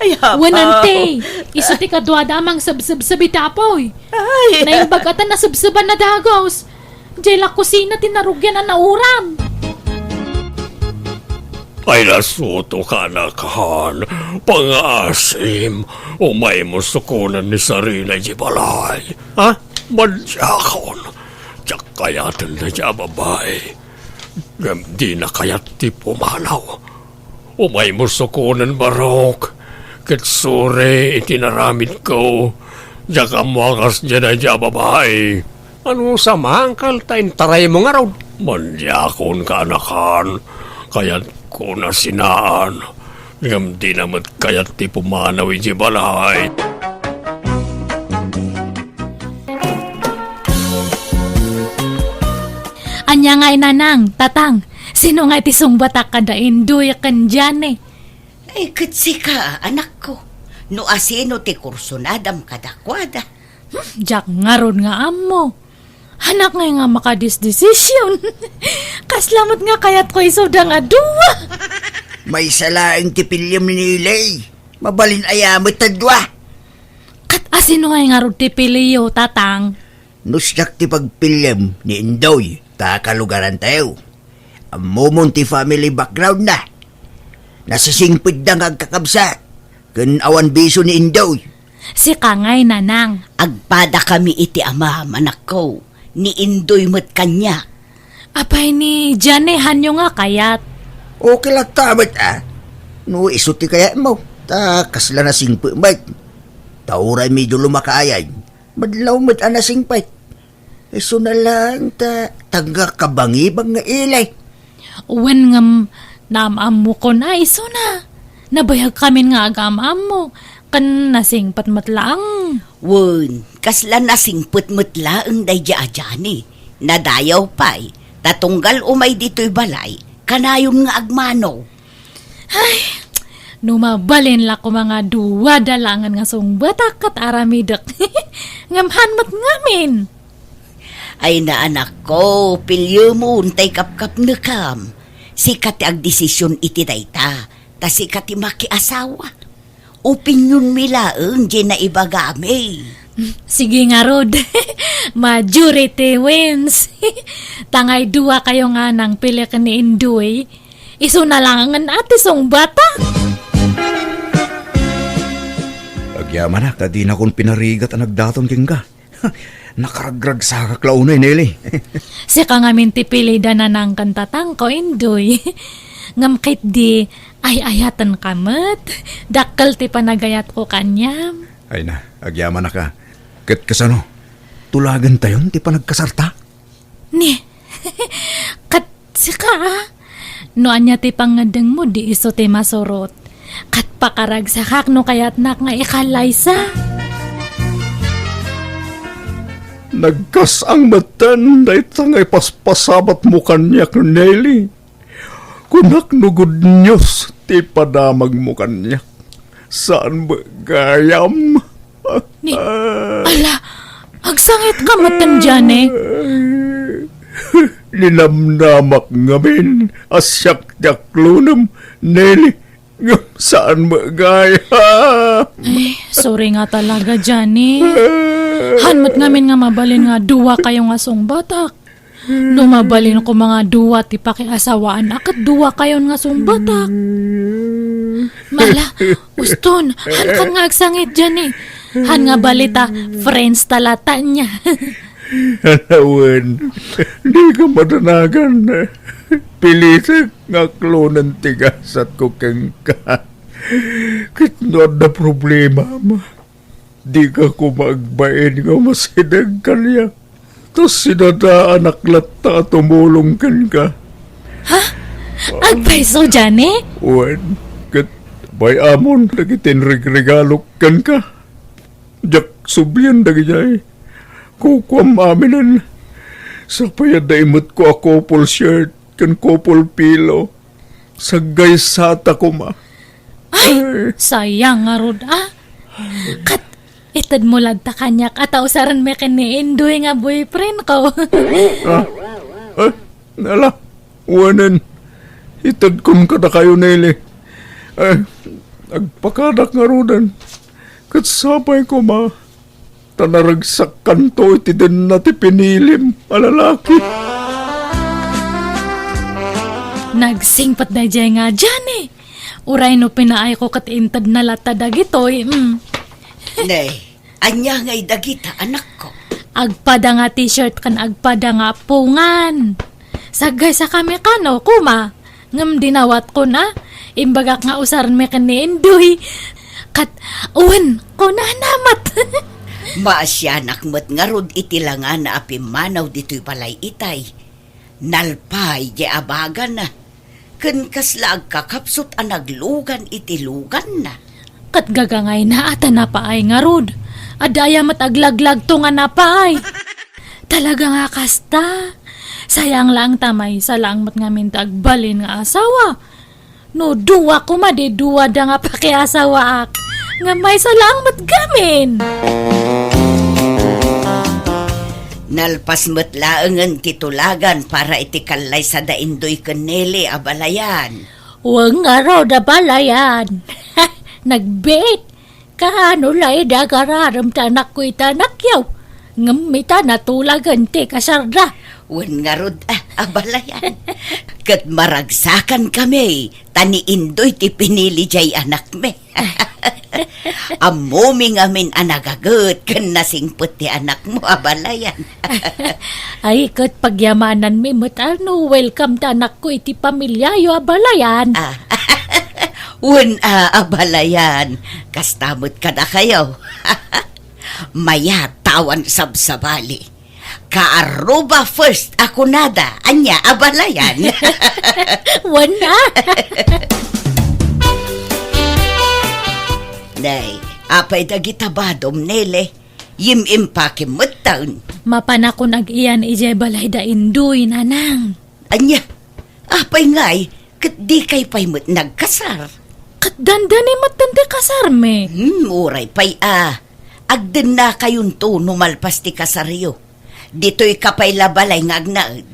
Ay, apa? Wen, Ante, isu ti kaduada a mangsebsebseb iti apuy. Ay. Naimbag a ta nasebseban a dagus. Diay la kusina ti narugian a nauram. Ay, nasuto ka, anakan. Pangaasim, umaymo sukonen ni Sarina iti balay. Ha? Madiakon. Diak kayaten dayta a babai. Ngem dina kayat ti pumanaw. Umaymo sukonen, Barok. Ket suri iti naramidko. Diak ammo a kasdiay dayta a babai. Ano sa, uncle, ta intaraymo ngarud? Madiakon, kaanakan. Kayatko nasinaan. Ngem dina met kayat ti pumanaw iti balay. Ania ngay, Nanang, Tatang, sino ngay ti sungbatak kada Indoy ken Jane? Ay, ket sika, anakko. No asino ti kursunadam kadakuada. Hmm, diak ngarud nga ammo. Hanak ngay nga makadisdesision. Kasla met nga kayatko isuda nga dua. Maysa laeng ti piliem ni Nelly. Mabalin aya met a dua? Ket asino ngay ngarud ti piliyo, Tatang? No siak ti pagpiliem ni Indoy, ta kalugarantayo. Ammomon ti family background na. Nasisingpetda nga agkakabsat, ken awan bisio ni Indoy. Sika ngay, Nanang. Agpadakami iti amam, anakko. Ni Indoy met kaniak. Apay ni Jane, hanyo nga kayat? Okay latta met, a. No isu ti kayatmo, ta kasla nasingpet met. Ta uray medyo lumakayan, madlaw met a nasingpet. Isuna laeng ta tagna kabangibang nga ili. Wen, ngem naam-ammokon a isuna. Nabayagkamin nga agaam-ammo, ken nasingpet met laeng. Wen, kasla nasingpet met laeng daydiay a Jane. Nadayaw pay, ta tunggal umay ditoy balay, kanayon nga agmano. Ay, no mabalin la koma nga duada laengen nga sungbatak ket aramidek. Ngem han met ngamin. Ay, anakko, piliemon tay kapkapnekam. Sika ti agdesision iti dayta, ta sika ti makiasawa. Opinionmi laeng diay naibagami. Sige ngarud. Majority wins. Tangay duakayo nga nangpili ken ni Indoy. Isuna laengen a ti sungbatak. Agyamanak a dinakon pinarigat a nagdaton kenka. Nakaragragsakak la unay, Nelly. Sika ngamin ti pilida, Nanang ken Tatangko, Indoy. Ngem ketdi, ay-ayatenka met. Dakkel ti panagayatko kaniam. Ay na, agyamanak a. Ket kasano? Tulagentayon ti panagkasarta? Ni, ket sika, a? No ania ti pangngeddengmo, di isu ti masurot. Ket pakaragsakak no kayatnak nga ikallaysa. Nagkas-ang metten dayta nga ipaspasabatmo kaniak, Nelly. Kunak no good news ti padamagmo kaniak. Saan met gayam? Ni, ala, agsangitka metten, Jane? Ninamnamak ngamin a siak ti aklonem, Nelly. Ngem saan met gayam? Ay, sorry nga talaga, Jane. Han met ngamin nga mabalin nga duakayo nga sungbatak. No mabalin koma nga dua ti pakiasawaan a ket duakayon nga sungbatak. Mala, uston, hankan nga agsangit diay. Han nga bali ta, friends ta latta nia. Wen, dika madanagan. Pilitek nga aklonen ti gasatko kenka. Ket no adda problemam, dika koma agbain nga umasideg kaniak. Ta sinadaanak latta a tumulong kenka. Ha? Agpayso, Jane? Wen, ket bay-amon dagiti inregregalok kenka. Diak sublien dagidiay. Kukuam aminen. Sapay adda imetko a couple shirt ken couple pillow. Saggaysata koma. Ay, sayang ngarud, a. Ket itedmo latta kaniak a ta usarenmi ken ni Indoy nga boyfriendko. A? Ay, ala, wenen. Itedkon kadakayo, Nelly. Ay, agpakadak ngaruden. Ket sapay koma, ta naragsakkanto iti denna ti pinilim a lalaki. Nagsingpet daydiay nga Johnny. Uray no pinaayko ket intedna latta dagitoy, mm. Nay, ania ngay dagita, anakko? Agpada nga t-shirt ken agpada nga appungan. Saggaysakami kano, kuma. Ngem dinawatkon a, imbagak nga usarmi ken ni Indoy. Ket, wen, kunana met. Maasianak met ngarud iti langana a pimmanaw ditoy balay itay. Nalpay di abagana, ken kasla agkakapsut a naglugan iti luganna. Ket gagangayna a ta napaay ngarud. Adda aya met aglaglagto nga napaay. Talaga nga kasta. Sayang laeng ta maysa laeng met ngamin ti agbalin nga asawa. No dua koma, di duada nga pakiasawaak. Nga maysa laeng met gamin. Nalpas met laengen ti tulagan para iti kallaysa da Indoy ken Nele a balayan. Wen ngarud a balayan. Nagbiit. Kaano la idi agararem ti anakko iti anakyo? Ngem ita natulagen ti kasarda. Wen ngarud, ah, a balayan. Ket maragsakan kami, ta ni Indoy ti pinili jay anakmi. Ammomi ngamin a nagaget ken nasingpet ti anakmo a balayan. Ay, ket pagyamananmi met a no welcome ti anakko iti pamiliayo a balayan. Ah, wen a, a balayan. Kasta met kadakayo. Mayat ta awan sabsabali. Kaarruba first a kunada, ania a balayan? Wen a. Nay, apay dagita badom, Nele? Yim-impakim metten. Mapanakon ag-iyan idiay balay da Indoy, Nanang. Ania? Apay ngay, ket dikay pay met nagkasar? Ket dandani metten ti kasarmi. Hmm, uray pay a. Agdennakayonto no malpas ti kasaryo. Ditoyka pay la balay nga agnaed.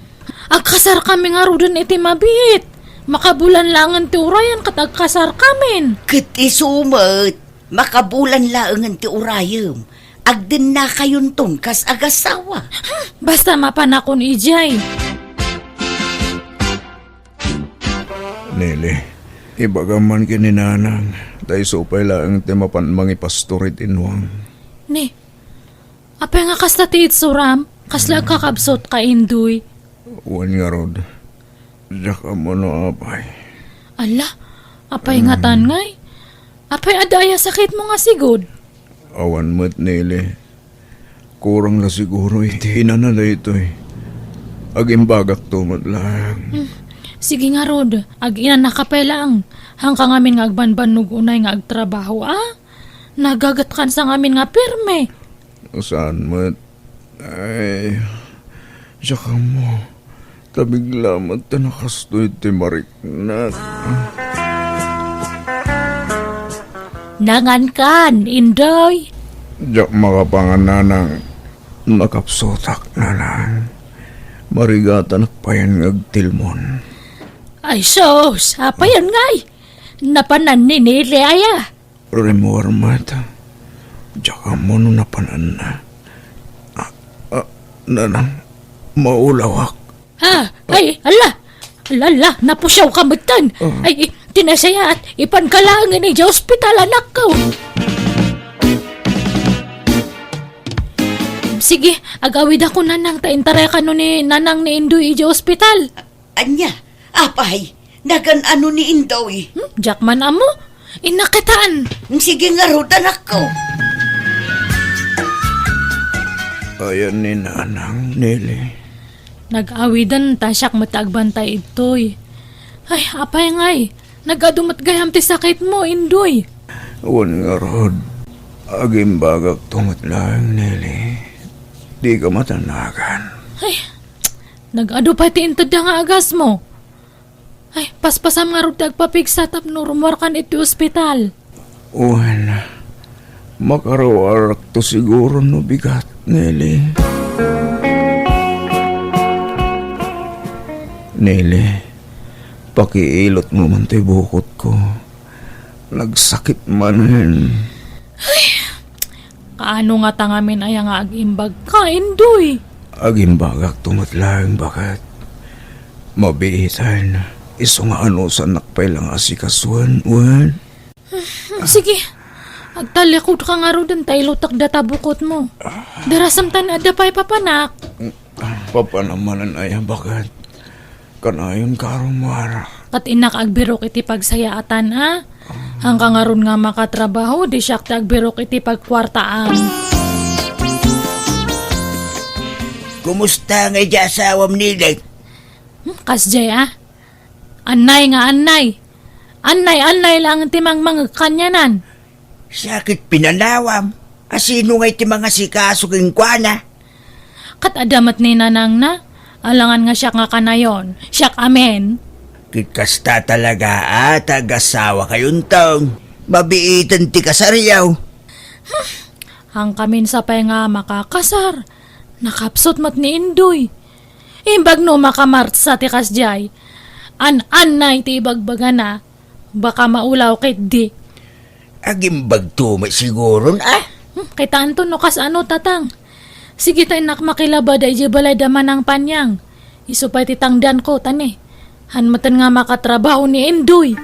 Agkasarkami ngaruden iti mabiit. Makabulan laengen ti urayan ket agkasarkamin. Ket isu met, makabulan laengen ti urayem. Agdennakayonton kas agasawa. Hmm, basta mapanakon idiay. Nele, ibagam man ken ni Nanang, ta isu pay laeng ti mapan mangipastor iti inwang. Ni, apay nga kasta ti itsuram? Kasla agkakabsut ka, Indoy? Wen ngarud, diak ammo no apay. Ala, apay ngatan ngay? Apay adda aya sakitmo nga sigud? Awan met, Nele. Kurang la siguro iti inana daytoy. Agimbagakto met laeng. Hmm. Sige ngarud, ag-inanaka pay laeng. Haanka ngamin nga agbanbannog unay nga agtrabaho, a? Nagagetkansa ngamin nga pirme. Saan met. Ay, siak ammo. Ta bigla met ta nakastoy ti mariknak. Nangankan, Indoy? Diak makapangan, Nanang. Nakapsutak, Nanang. Marigatanak payen nga agtilmon. Ay, sus! Apayen ngay? Napanan ni Nele aya? Rimmuar met. Diak ammo no napananna. Ah, ah, Nanang, maulawak. Ha? Ay, ala! Ala, ala, napusiaw ka metten. Ah. Ay, ti nasayaat, ipanka laengen idiay ospital, anakko. Sige, agawidakon, Nanang, ta intarayakano ni Nanang ni Indoy idiay ospital. Ania? Apay, nagan-ano ni Indoy? Hmm, diak man ammo. Innakitaan. Sige ngarud, anakko. Ayan ni Nanang, Nele. Nag-awiden ta siak met agbantay idtoy. Ay, apay ngay, nag-adu met gayam ti sakitmo, Indoy. Wen ngarud, agimbagakto met laeng, Nele. Dika matanagan. Ay, nag-adu pay ti intedda nga agasmo. Ay, paspasam ngarud ti agpapigsa tapno rummuarkan iti ospital. Wen, makaruarakto siguro no bigat, Nele. Nele, pakiilotmo man ti bukotko. Nagsakit manen. Ay, kaano ngata ngamin aya nga agimbagka, Indoy? Agimbagakto met laeng baket. Mabiiten, Isu nga anusannak pay la nga asikasuen, wen? Sige, agtallikodka ngaruden ta ilutek data bukotmo. Darasem ta ni adda pay papanak. Papanam manen aya, baket? Kanayonka, Romar. Ket innak agbirok iti pagsayaatan, a? Haanka ngarud nga makatrabaho, di siak ti agbirok iti pagkuartaan. Kumusta nga idiay asawam, Nilay? Hmm, kasdiay, a? Annay nga annay. Annay-annay laeng ti mangmangeg kanianan. Sakit pinanawam. Asino ngay ti mangasikaso kenkuana? Ket adda met ni nanangna. Alangan nga siak nga kanayon. Siak amin. Ket kasta talaga a ta agasawakayonton. Mabiiten ti kasaryo. Haankamin sa pay nga makakasar. Nakapsut met ni Indoy. Imbag no makamartsa ti kasdiay. An-annay ti ibagbagana. Baka maulaw ketdi. Agimbagto met siguron, a? Hmm, kitaenton no kasano, tatang. Sige ta innak makilabada idiay balay da Manang Panyang. Isu pay ti tangdanko, tani. Haan metten nga makatrabaho ni Indoy.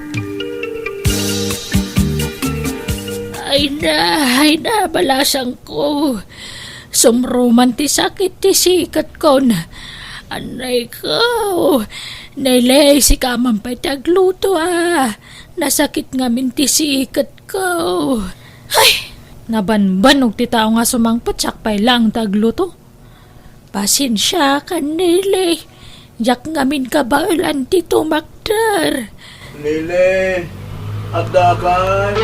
Ay na, ay na, balasangko. Sumruman ti sakit ti siketkon. Annay ko. Neley, sika man pay ti agluto, a. Nasakit ngamin ti siketko. Ay, nabanbanog ti tao nga sumangpet, siak pay laeng ti agluto. Pasensiakan, Neley. Diak ngamin kabaelan ti tumakder. Neley, addakan.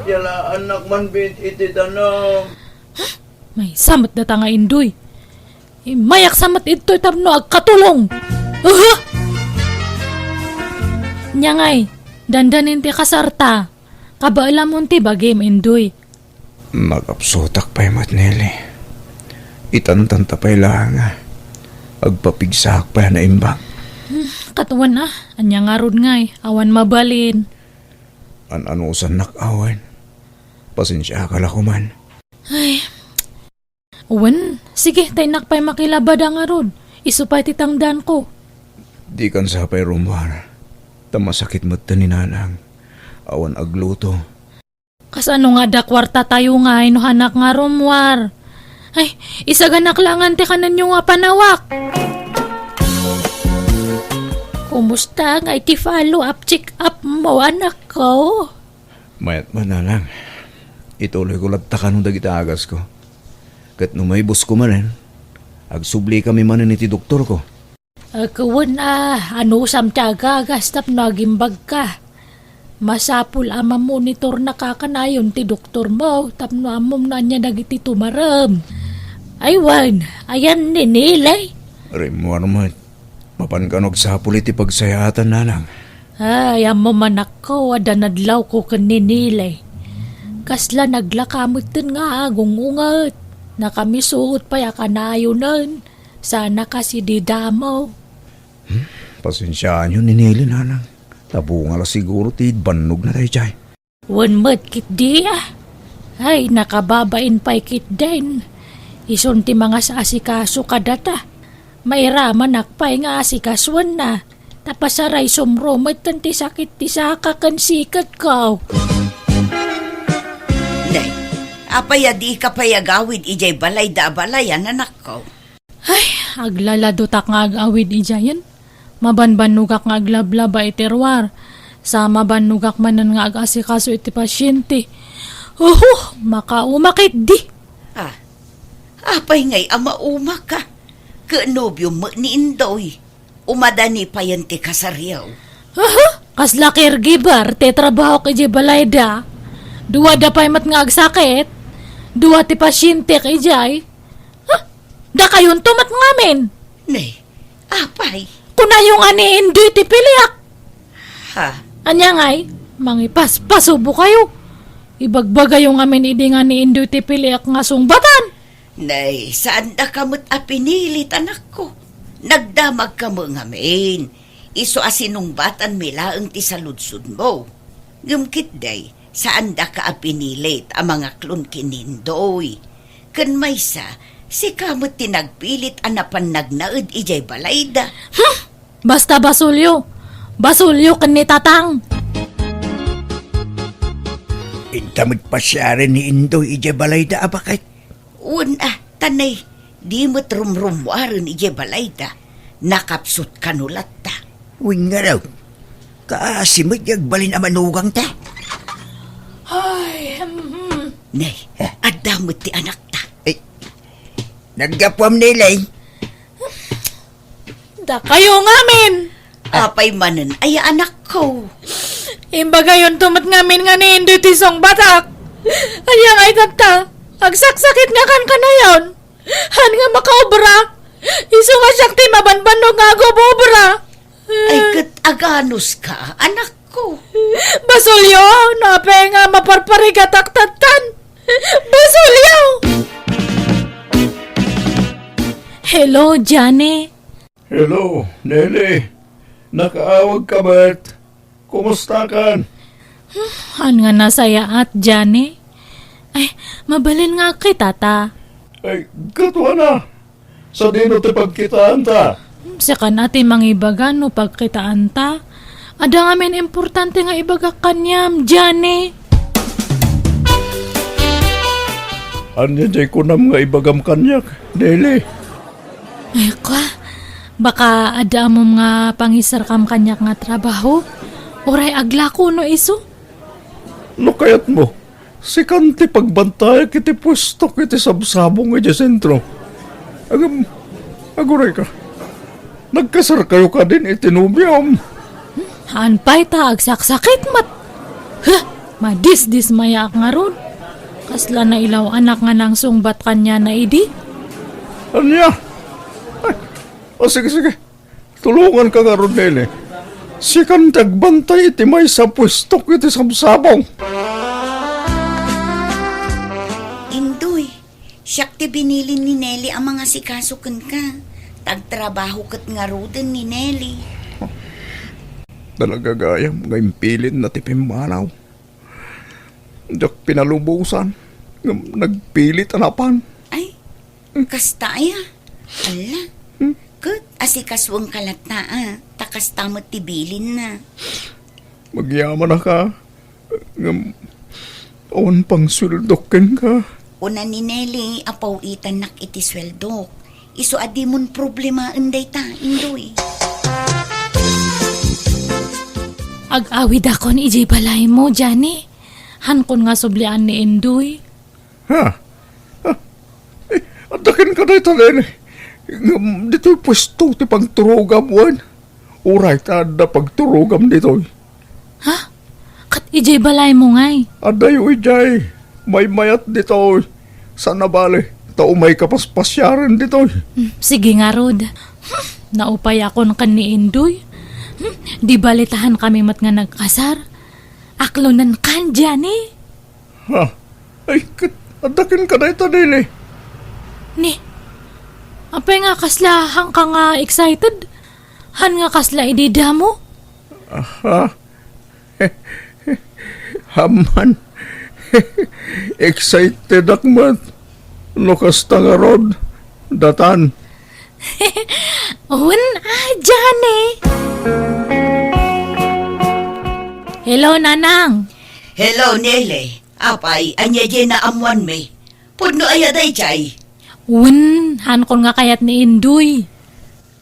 Yalaannak man bit iti danum. Maysa met data nga Indoy. Immayak sa met idtoy tapno agkatulong. Aha! Nia ngay, dandanin ti kasarta. Kabaelamon ti bagim, Indoy. Makapsutak pay met, Nelly. Itantanta pay laeng. Agpapigsaak pay a naimbag. Hmm, ket wen a, ania ngarud ngay, awan mabalin. An-anusannak awan. Pasensiaka la koman. Ay. Wen, sige, ta innak pay makilabada ngarud. Isu pay ti tangdanko. Dikan sa pay rummuar. Ta masakit met ti ni nanang. Awan agluto. Kasano nga adda kuartatayo ngay no haanak nga rummuar? Ay, isaganak laengen ti kanenyo nga panawak. Kumusta ngay ti follow-up check-up mo, anakko? Mayat met, nanang. Ituloyko latta kano dagiti agasko. Ket no maibusko manen, agsublikami manen iti doktorko. Ket wen a, anusam ti agagas tapno agimbagka. Masapul a mamonitornaka kanayon ti doktormo tapno ammom no ania dagiti tumarem. Ay wen, ayan ni Nelly? Rimmuar met. Mapan kano agsapul iti pagsayaatan, nanang. Ay, ammom, anakko, adda nadlawko ken ni Nelly. Kasla naglaka metten nga agung-unget. Nakamisuot pay a kanayonen. Saan a kas idi damo. Hmm? Pasensiaanyo ni Nelly, nanang. Ta bunga la siguro ti bannogna daydiay. Wen met ketdi a. Ay, nakababain pay ketdin. Isun ti mangas-asikaso kadata. Mairamanak pay nga asikasoenna. Ta pasaray sumro metten ti sakit ti saka ken siketko. Nay, apay a dika pay agawid idiay balayda a balayan, anakko? Ay, aglaladotak nga ag-awid idiayen. Mabanbannogak nga aglablaba iti ruar. Sa mabannogak manen nga ag-asikaso iti pasiente. Oho, makauma ketdi. Ah, apay ngay a maumaka? Ket nobiom met ni Indoy. Umadani payen ti kasaryo. Aha, kasla caregiver ti trabahok idiay balayda. Duada pay met nga agsakit. Dua ti pasientek idiay. Ha? Dakayonto met ngamin. Ne, apay? Kunayo nga ni Indoy ti piliak. Ha? Ania ngay, mangipaspasubo kayo. Ibagbagayo ngamin idi nga ni Indoy ti piliak nga sungbatan. Nay, saandaka met a pinilit, anakko. Nagdamagka met ngamin. Isu a sinungbatanmi laeng ti saludsodmo. Ngem ketdi, saandaka a pinilit a mangaklon ken ni Indoy. Ken maysa, sika met ti nagpilit a napan nagnaed idiay balayda. Hmm! Basta basolyo. Basolyo ken ni Tatang. Inta met pasiaren ni Indoy idiay balayda a baket. Wen a, ta nay, di met rumrummuaren idiay balayda. Nakapsut kano latta. Wen ngarud, kaasi met nga agbalin a manugangta. Ay, hmm. Nay, adda met ti anakta. Ay, naggapuam, Nelly. Dakayo ngamin! Apay manen aya, anakko? Imbagayonto met ngamin nga ni Indoy ti sungbatak. Ania ngay tatta? Agsaksakit nga kan kanayon. Han nga makaobra. Isu nga siak ti mabanbannog nga agobobra. Ay, ket aganuska, anakko. Basolyo, no apay nga maparparigatak tattan. Basolyo! Hello, Johnny. Hello, Nelly. Nakaawagka met. Kumustakan? Han nga nasayaat, Johnny. Ay, mabalin nga kita ta. Ay, katuana. Sadino ti pagkitaanta? Sikan a ti mangibaga no pagkitaanta. Adda ngamin importante nga ibagak kaniam, Johnny. Ania diay kunam nga ibagam kaniak, Nelly? Ay, kwa, baka adda ammom nga pangisarkam kaniak nga trabaho? Uray aglako no isu? No kayatmo, sikan ti pagbantayak iti puestok iti sabsabong idiay sentro. Agam, agurayka. Nagkasarkayo kadin iti nobiom? Haan pay ta agsaksakit met. Huh! Madisdismayaak ngarud. Kasla nailaw-anak nga nangsungbat kaniana idi? Ania? Ay, o, sige, sige. Tulonganka ngarud, Nelly. Sikan ti agbantay iti maysa a puestok iti sabsabong. Indoy, siak ti binilin ni Nelly a mangasikaso kenka. Ta agtrabaho ket ngaruden ni Nelly. Talaga gayam nga impilinna ti pimmanaw. Diak pinalubosan ngem nagpilit a napan. Ay, kasta aya? Alla. Hmm? Ket asikasuenka latta a, ta kasta met ti bilinna. Agyamanaka, ngem awan pang sueldok kenka. Kuna ni Nelly a paw-itannak iti sueldok. Isu a dimon problemaen dayta, Indoy. Ag-awidakon idiay balaymo, Johnny. Hankon nga sublian ni Indoy. Ha? Ha? Eh, adda kenka dayta, Nelly. Ngem ditoy puesto ti pagturogam wen? Uray ta adda pagturogam ditoy. Ha? Ket idiay balaymo ngay? Adayo idiay. Maymayat ditoy. Saan a bale, ta umayka paspasiaren ditoy. Hmm, sige ngarud. Hmm, naupayakon ken ni Indoy. Hmm, di bale ta hankami met nga nagkasar. Aklonenkan, Johnny. Ha? Ay, ket, adda kenka dayta, Nelly. Ni, apay nga kasla hanka nga excited? Han nga kasla idi damo? Aha. Amman. Excited ak met. No kasta ngarud, datan. Wen, a, Johnny. Hello, Nanang. Hello, Nelly. Apay, ania diay naammoanmi? Pudno aya daydiay? Wen, hankon nga kayat ni Indoy.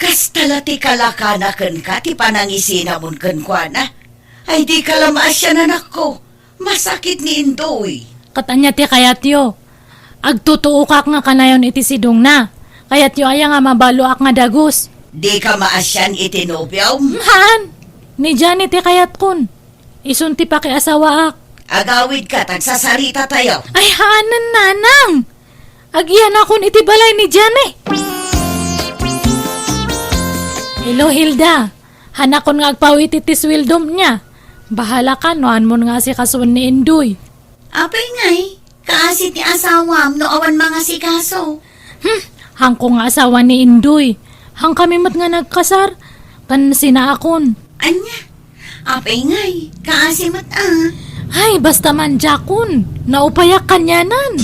Kasta la ti kalakana kenka ti panangisinamon kenkuana? Ay, dika la maasian, anakko. Masakit ni Indoy. Ket ania ti kayatyo? Agtutuokak nga kanayon iti sidongna. Kayatyo aya nga mabaloak nga dagus? Dika maasian iti nobiom? Haan. Ni Johnny ti kayatkon. Isun ti pakiasawaak. Agawidka, tagsasarita tayo. Ay, haanen, Nanang! Agyanakon iti balay ni Johnny. Hello, Hilda. Hanakon nga agpawit iti sueldom nia. Bahalaka no haanmon nga asikasuen ni Indoy. Apay ngay, kaasi ti asawam no awan mangasikaso? Hmm, hanko nga asawa ni Indoy. Hankami met nga nagkasar. Ken sinaakon. Ania? Apay ngay, kaasi met a. Ay, basta mandiakon. Naupayak kanianan.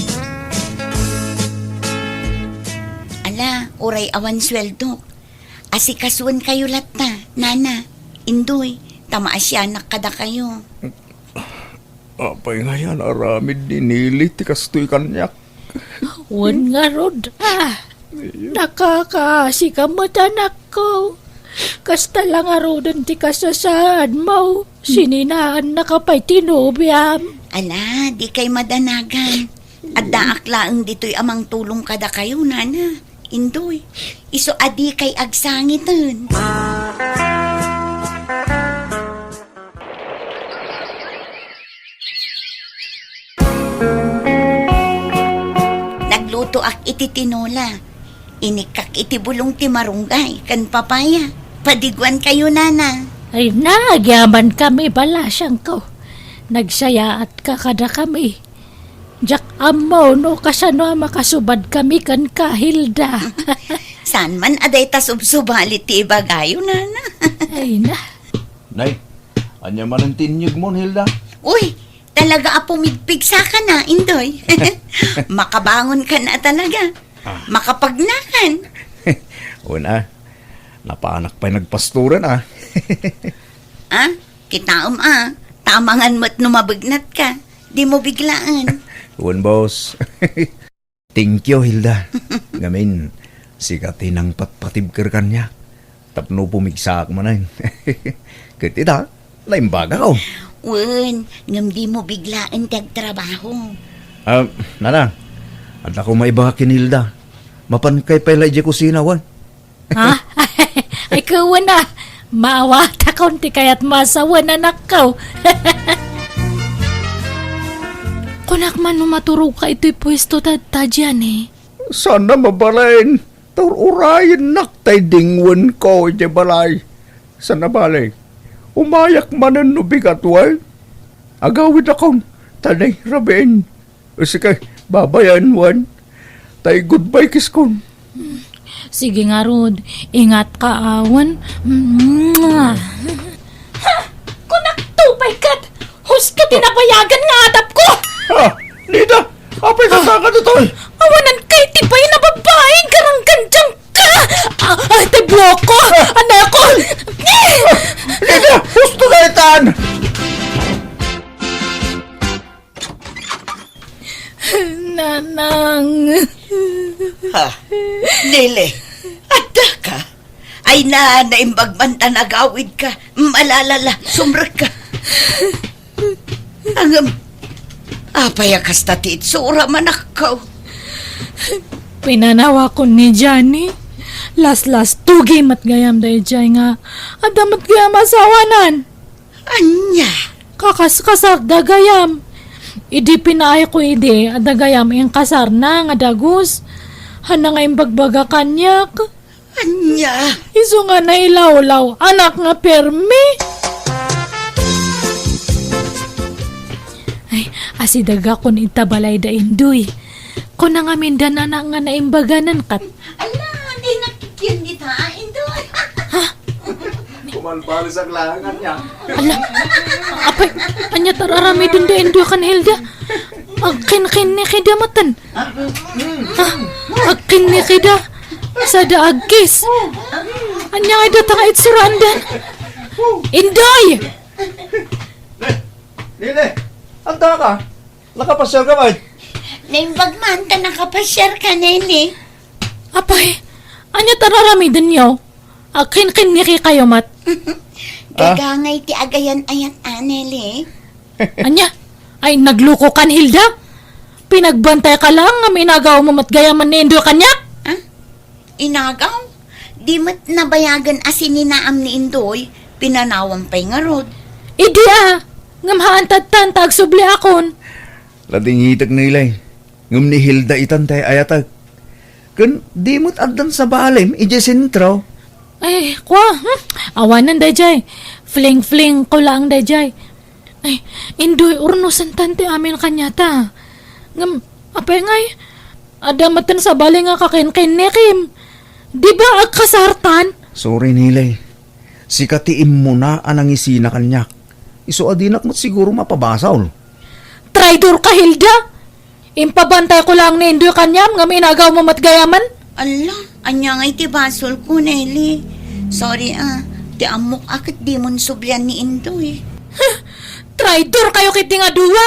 Ala, uray awan sueldo. Asikasuenkayo latta, Nana. Indoy, ta maasianak kadakayo. Apay ngay a naaramid ni Nili ti kastoy kaniak? Wen ngarud, ah. Nakakaasika met, anakko. Kasta la ngaruden ti kasasaadmo. Sininaannaka pay ti nobiam. Ala, dikay madanagan. Addaak laeng ditoy a mangtulong kadakayo, nana. Indoy, isu a dikay agsangiten. Naglutoak iti tinola. Inikkak iti bulong ti marunggay ken papaya. Padiguankayo, nana. Ay, nagyamankami, balasiangko. Nagsayaatka kadakami. Diak ammo no kasano a makasubadkami kenka, Hilda. Saan man a dayta subsubali ti ibagayo, nana. Ay na. Nay, ania manen ti inyegmon, Hilda? Uy, talaga a pumigpigsaka na, Indoy. Makabangonka na talaga. Ah. Makapagnakan. Una, napanak pay nagpastoran, ah. Ah, kitaem, ah. Tamangan met no mabegnatka. Dimo biglaen. Wen, boss. Thank you, Hilda. Ngamin, sika ti nangpatpatibker kaniak. Tapno pumigsaak manen. Ket ita, naimbagak. Wen, ngem dimo biglaen ti agtrabaho. Ah, nana, adda ko maibaga ken Hilda. Mapankay pay la idiay kusina, wen? Ha? Ay, kuwen a. Maawatakon ti kayatmo a sawen, anakko. Kunak man no maturogka itoy puesto ta, ta dian, eh. Saan a mabalin. Ta ur-urayennak tay dingwenko idiay balay. Saan a bale, umayak manen no bigat, wen? Agawidakon, ta nairabiin. Sige, babayen, wen. Tay goodbye kisskon. Sige ngarud, ingatka, a, wen. Mwah! Ha! Kunakto pay ket, husto ti nabayagan nga adapko! Ah, Nida! Apay ka, ah, kaka ditoy? Awanan kay ti pay na babae, garanggandiang ka! Ah, ah, ti buokko! Ah! Anakon! Nida! Husto ka itan! Nanang. Ha? Nili, adda ka? Ay na, naimbag man ta nagawid ka. Malalala, sumrek ka. Angem, apay a kasta ti itsura, manakkaw? Pinanawakon ni Johnny. Laslastugi met gayam daydiay nga adda met gayam asawanan. Ania? Kakaskasarda gayam. Idi pinaayko idi, adda gayam inkasarna nga dagus. Haan nga imbagbaga kaniak. Ania? Isu nga nailawlaw, anak nga permi. Ay, asidegakon ita balay da Indoy. Kuna ngamin da nana nga naimbaganan kat. Ala, di nga kikian dita, Indoy. Ha? Kumalbalisag lang, ania. Ala, apay, ania ti ar-aramiden da Indoy ken Hilda? Agkinkinnikida maten. Ha? Agkinnikida. Sada agkiss. Ania ngay data nga itsuraandan? Indoy! Nene, adda ka? Nakapasiar ka ba? Naimbag man ta nakapasiar ka, Nene. Apay, ania ti ar-aramidenyo? Agkinkinniki kayo met. Ah? Gagangay ti agayan-ayat, a, Nene. Ania? Ay, nagluko kan, Hilda? Pinagbantay ka lang nga minagaw mo met gayaman ni Indoy kaniak? Ah? Inagaw? Di met nabayagen a sininaam ni Indoy, pinanawam pay ngarud. Idi a, ngem haan tattan ta agsubliakon. Nadingitek, Nilay, ngem ni Hilda itan tay ayatek. Ken di met addan sabalem idiay sentro. Ay, kua, hmm? Awanen daydiay. Fling-fling ko laeng daydiay. Ay, Indoy, urnosen tan ti amin kaniata. Ngem, apay ngay, adda metten sabali nga kakinkinnikim. Di ba agkasartan? Sorry, Nilay. Sika ti immuna a nangisina kaniak. Isu a dinak met siguro mapabasol. Traidor ka, Hilda! Impabantay ko lang ni Indoy kaniam ngem inagaw mo met gayamen? Ala, ania ngay ti basol ko, Nelly? Sorry, ah. Ti ammok a ket dimon sublian ni Indoy. Traidor kayo ketdi nga dua!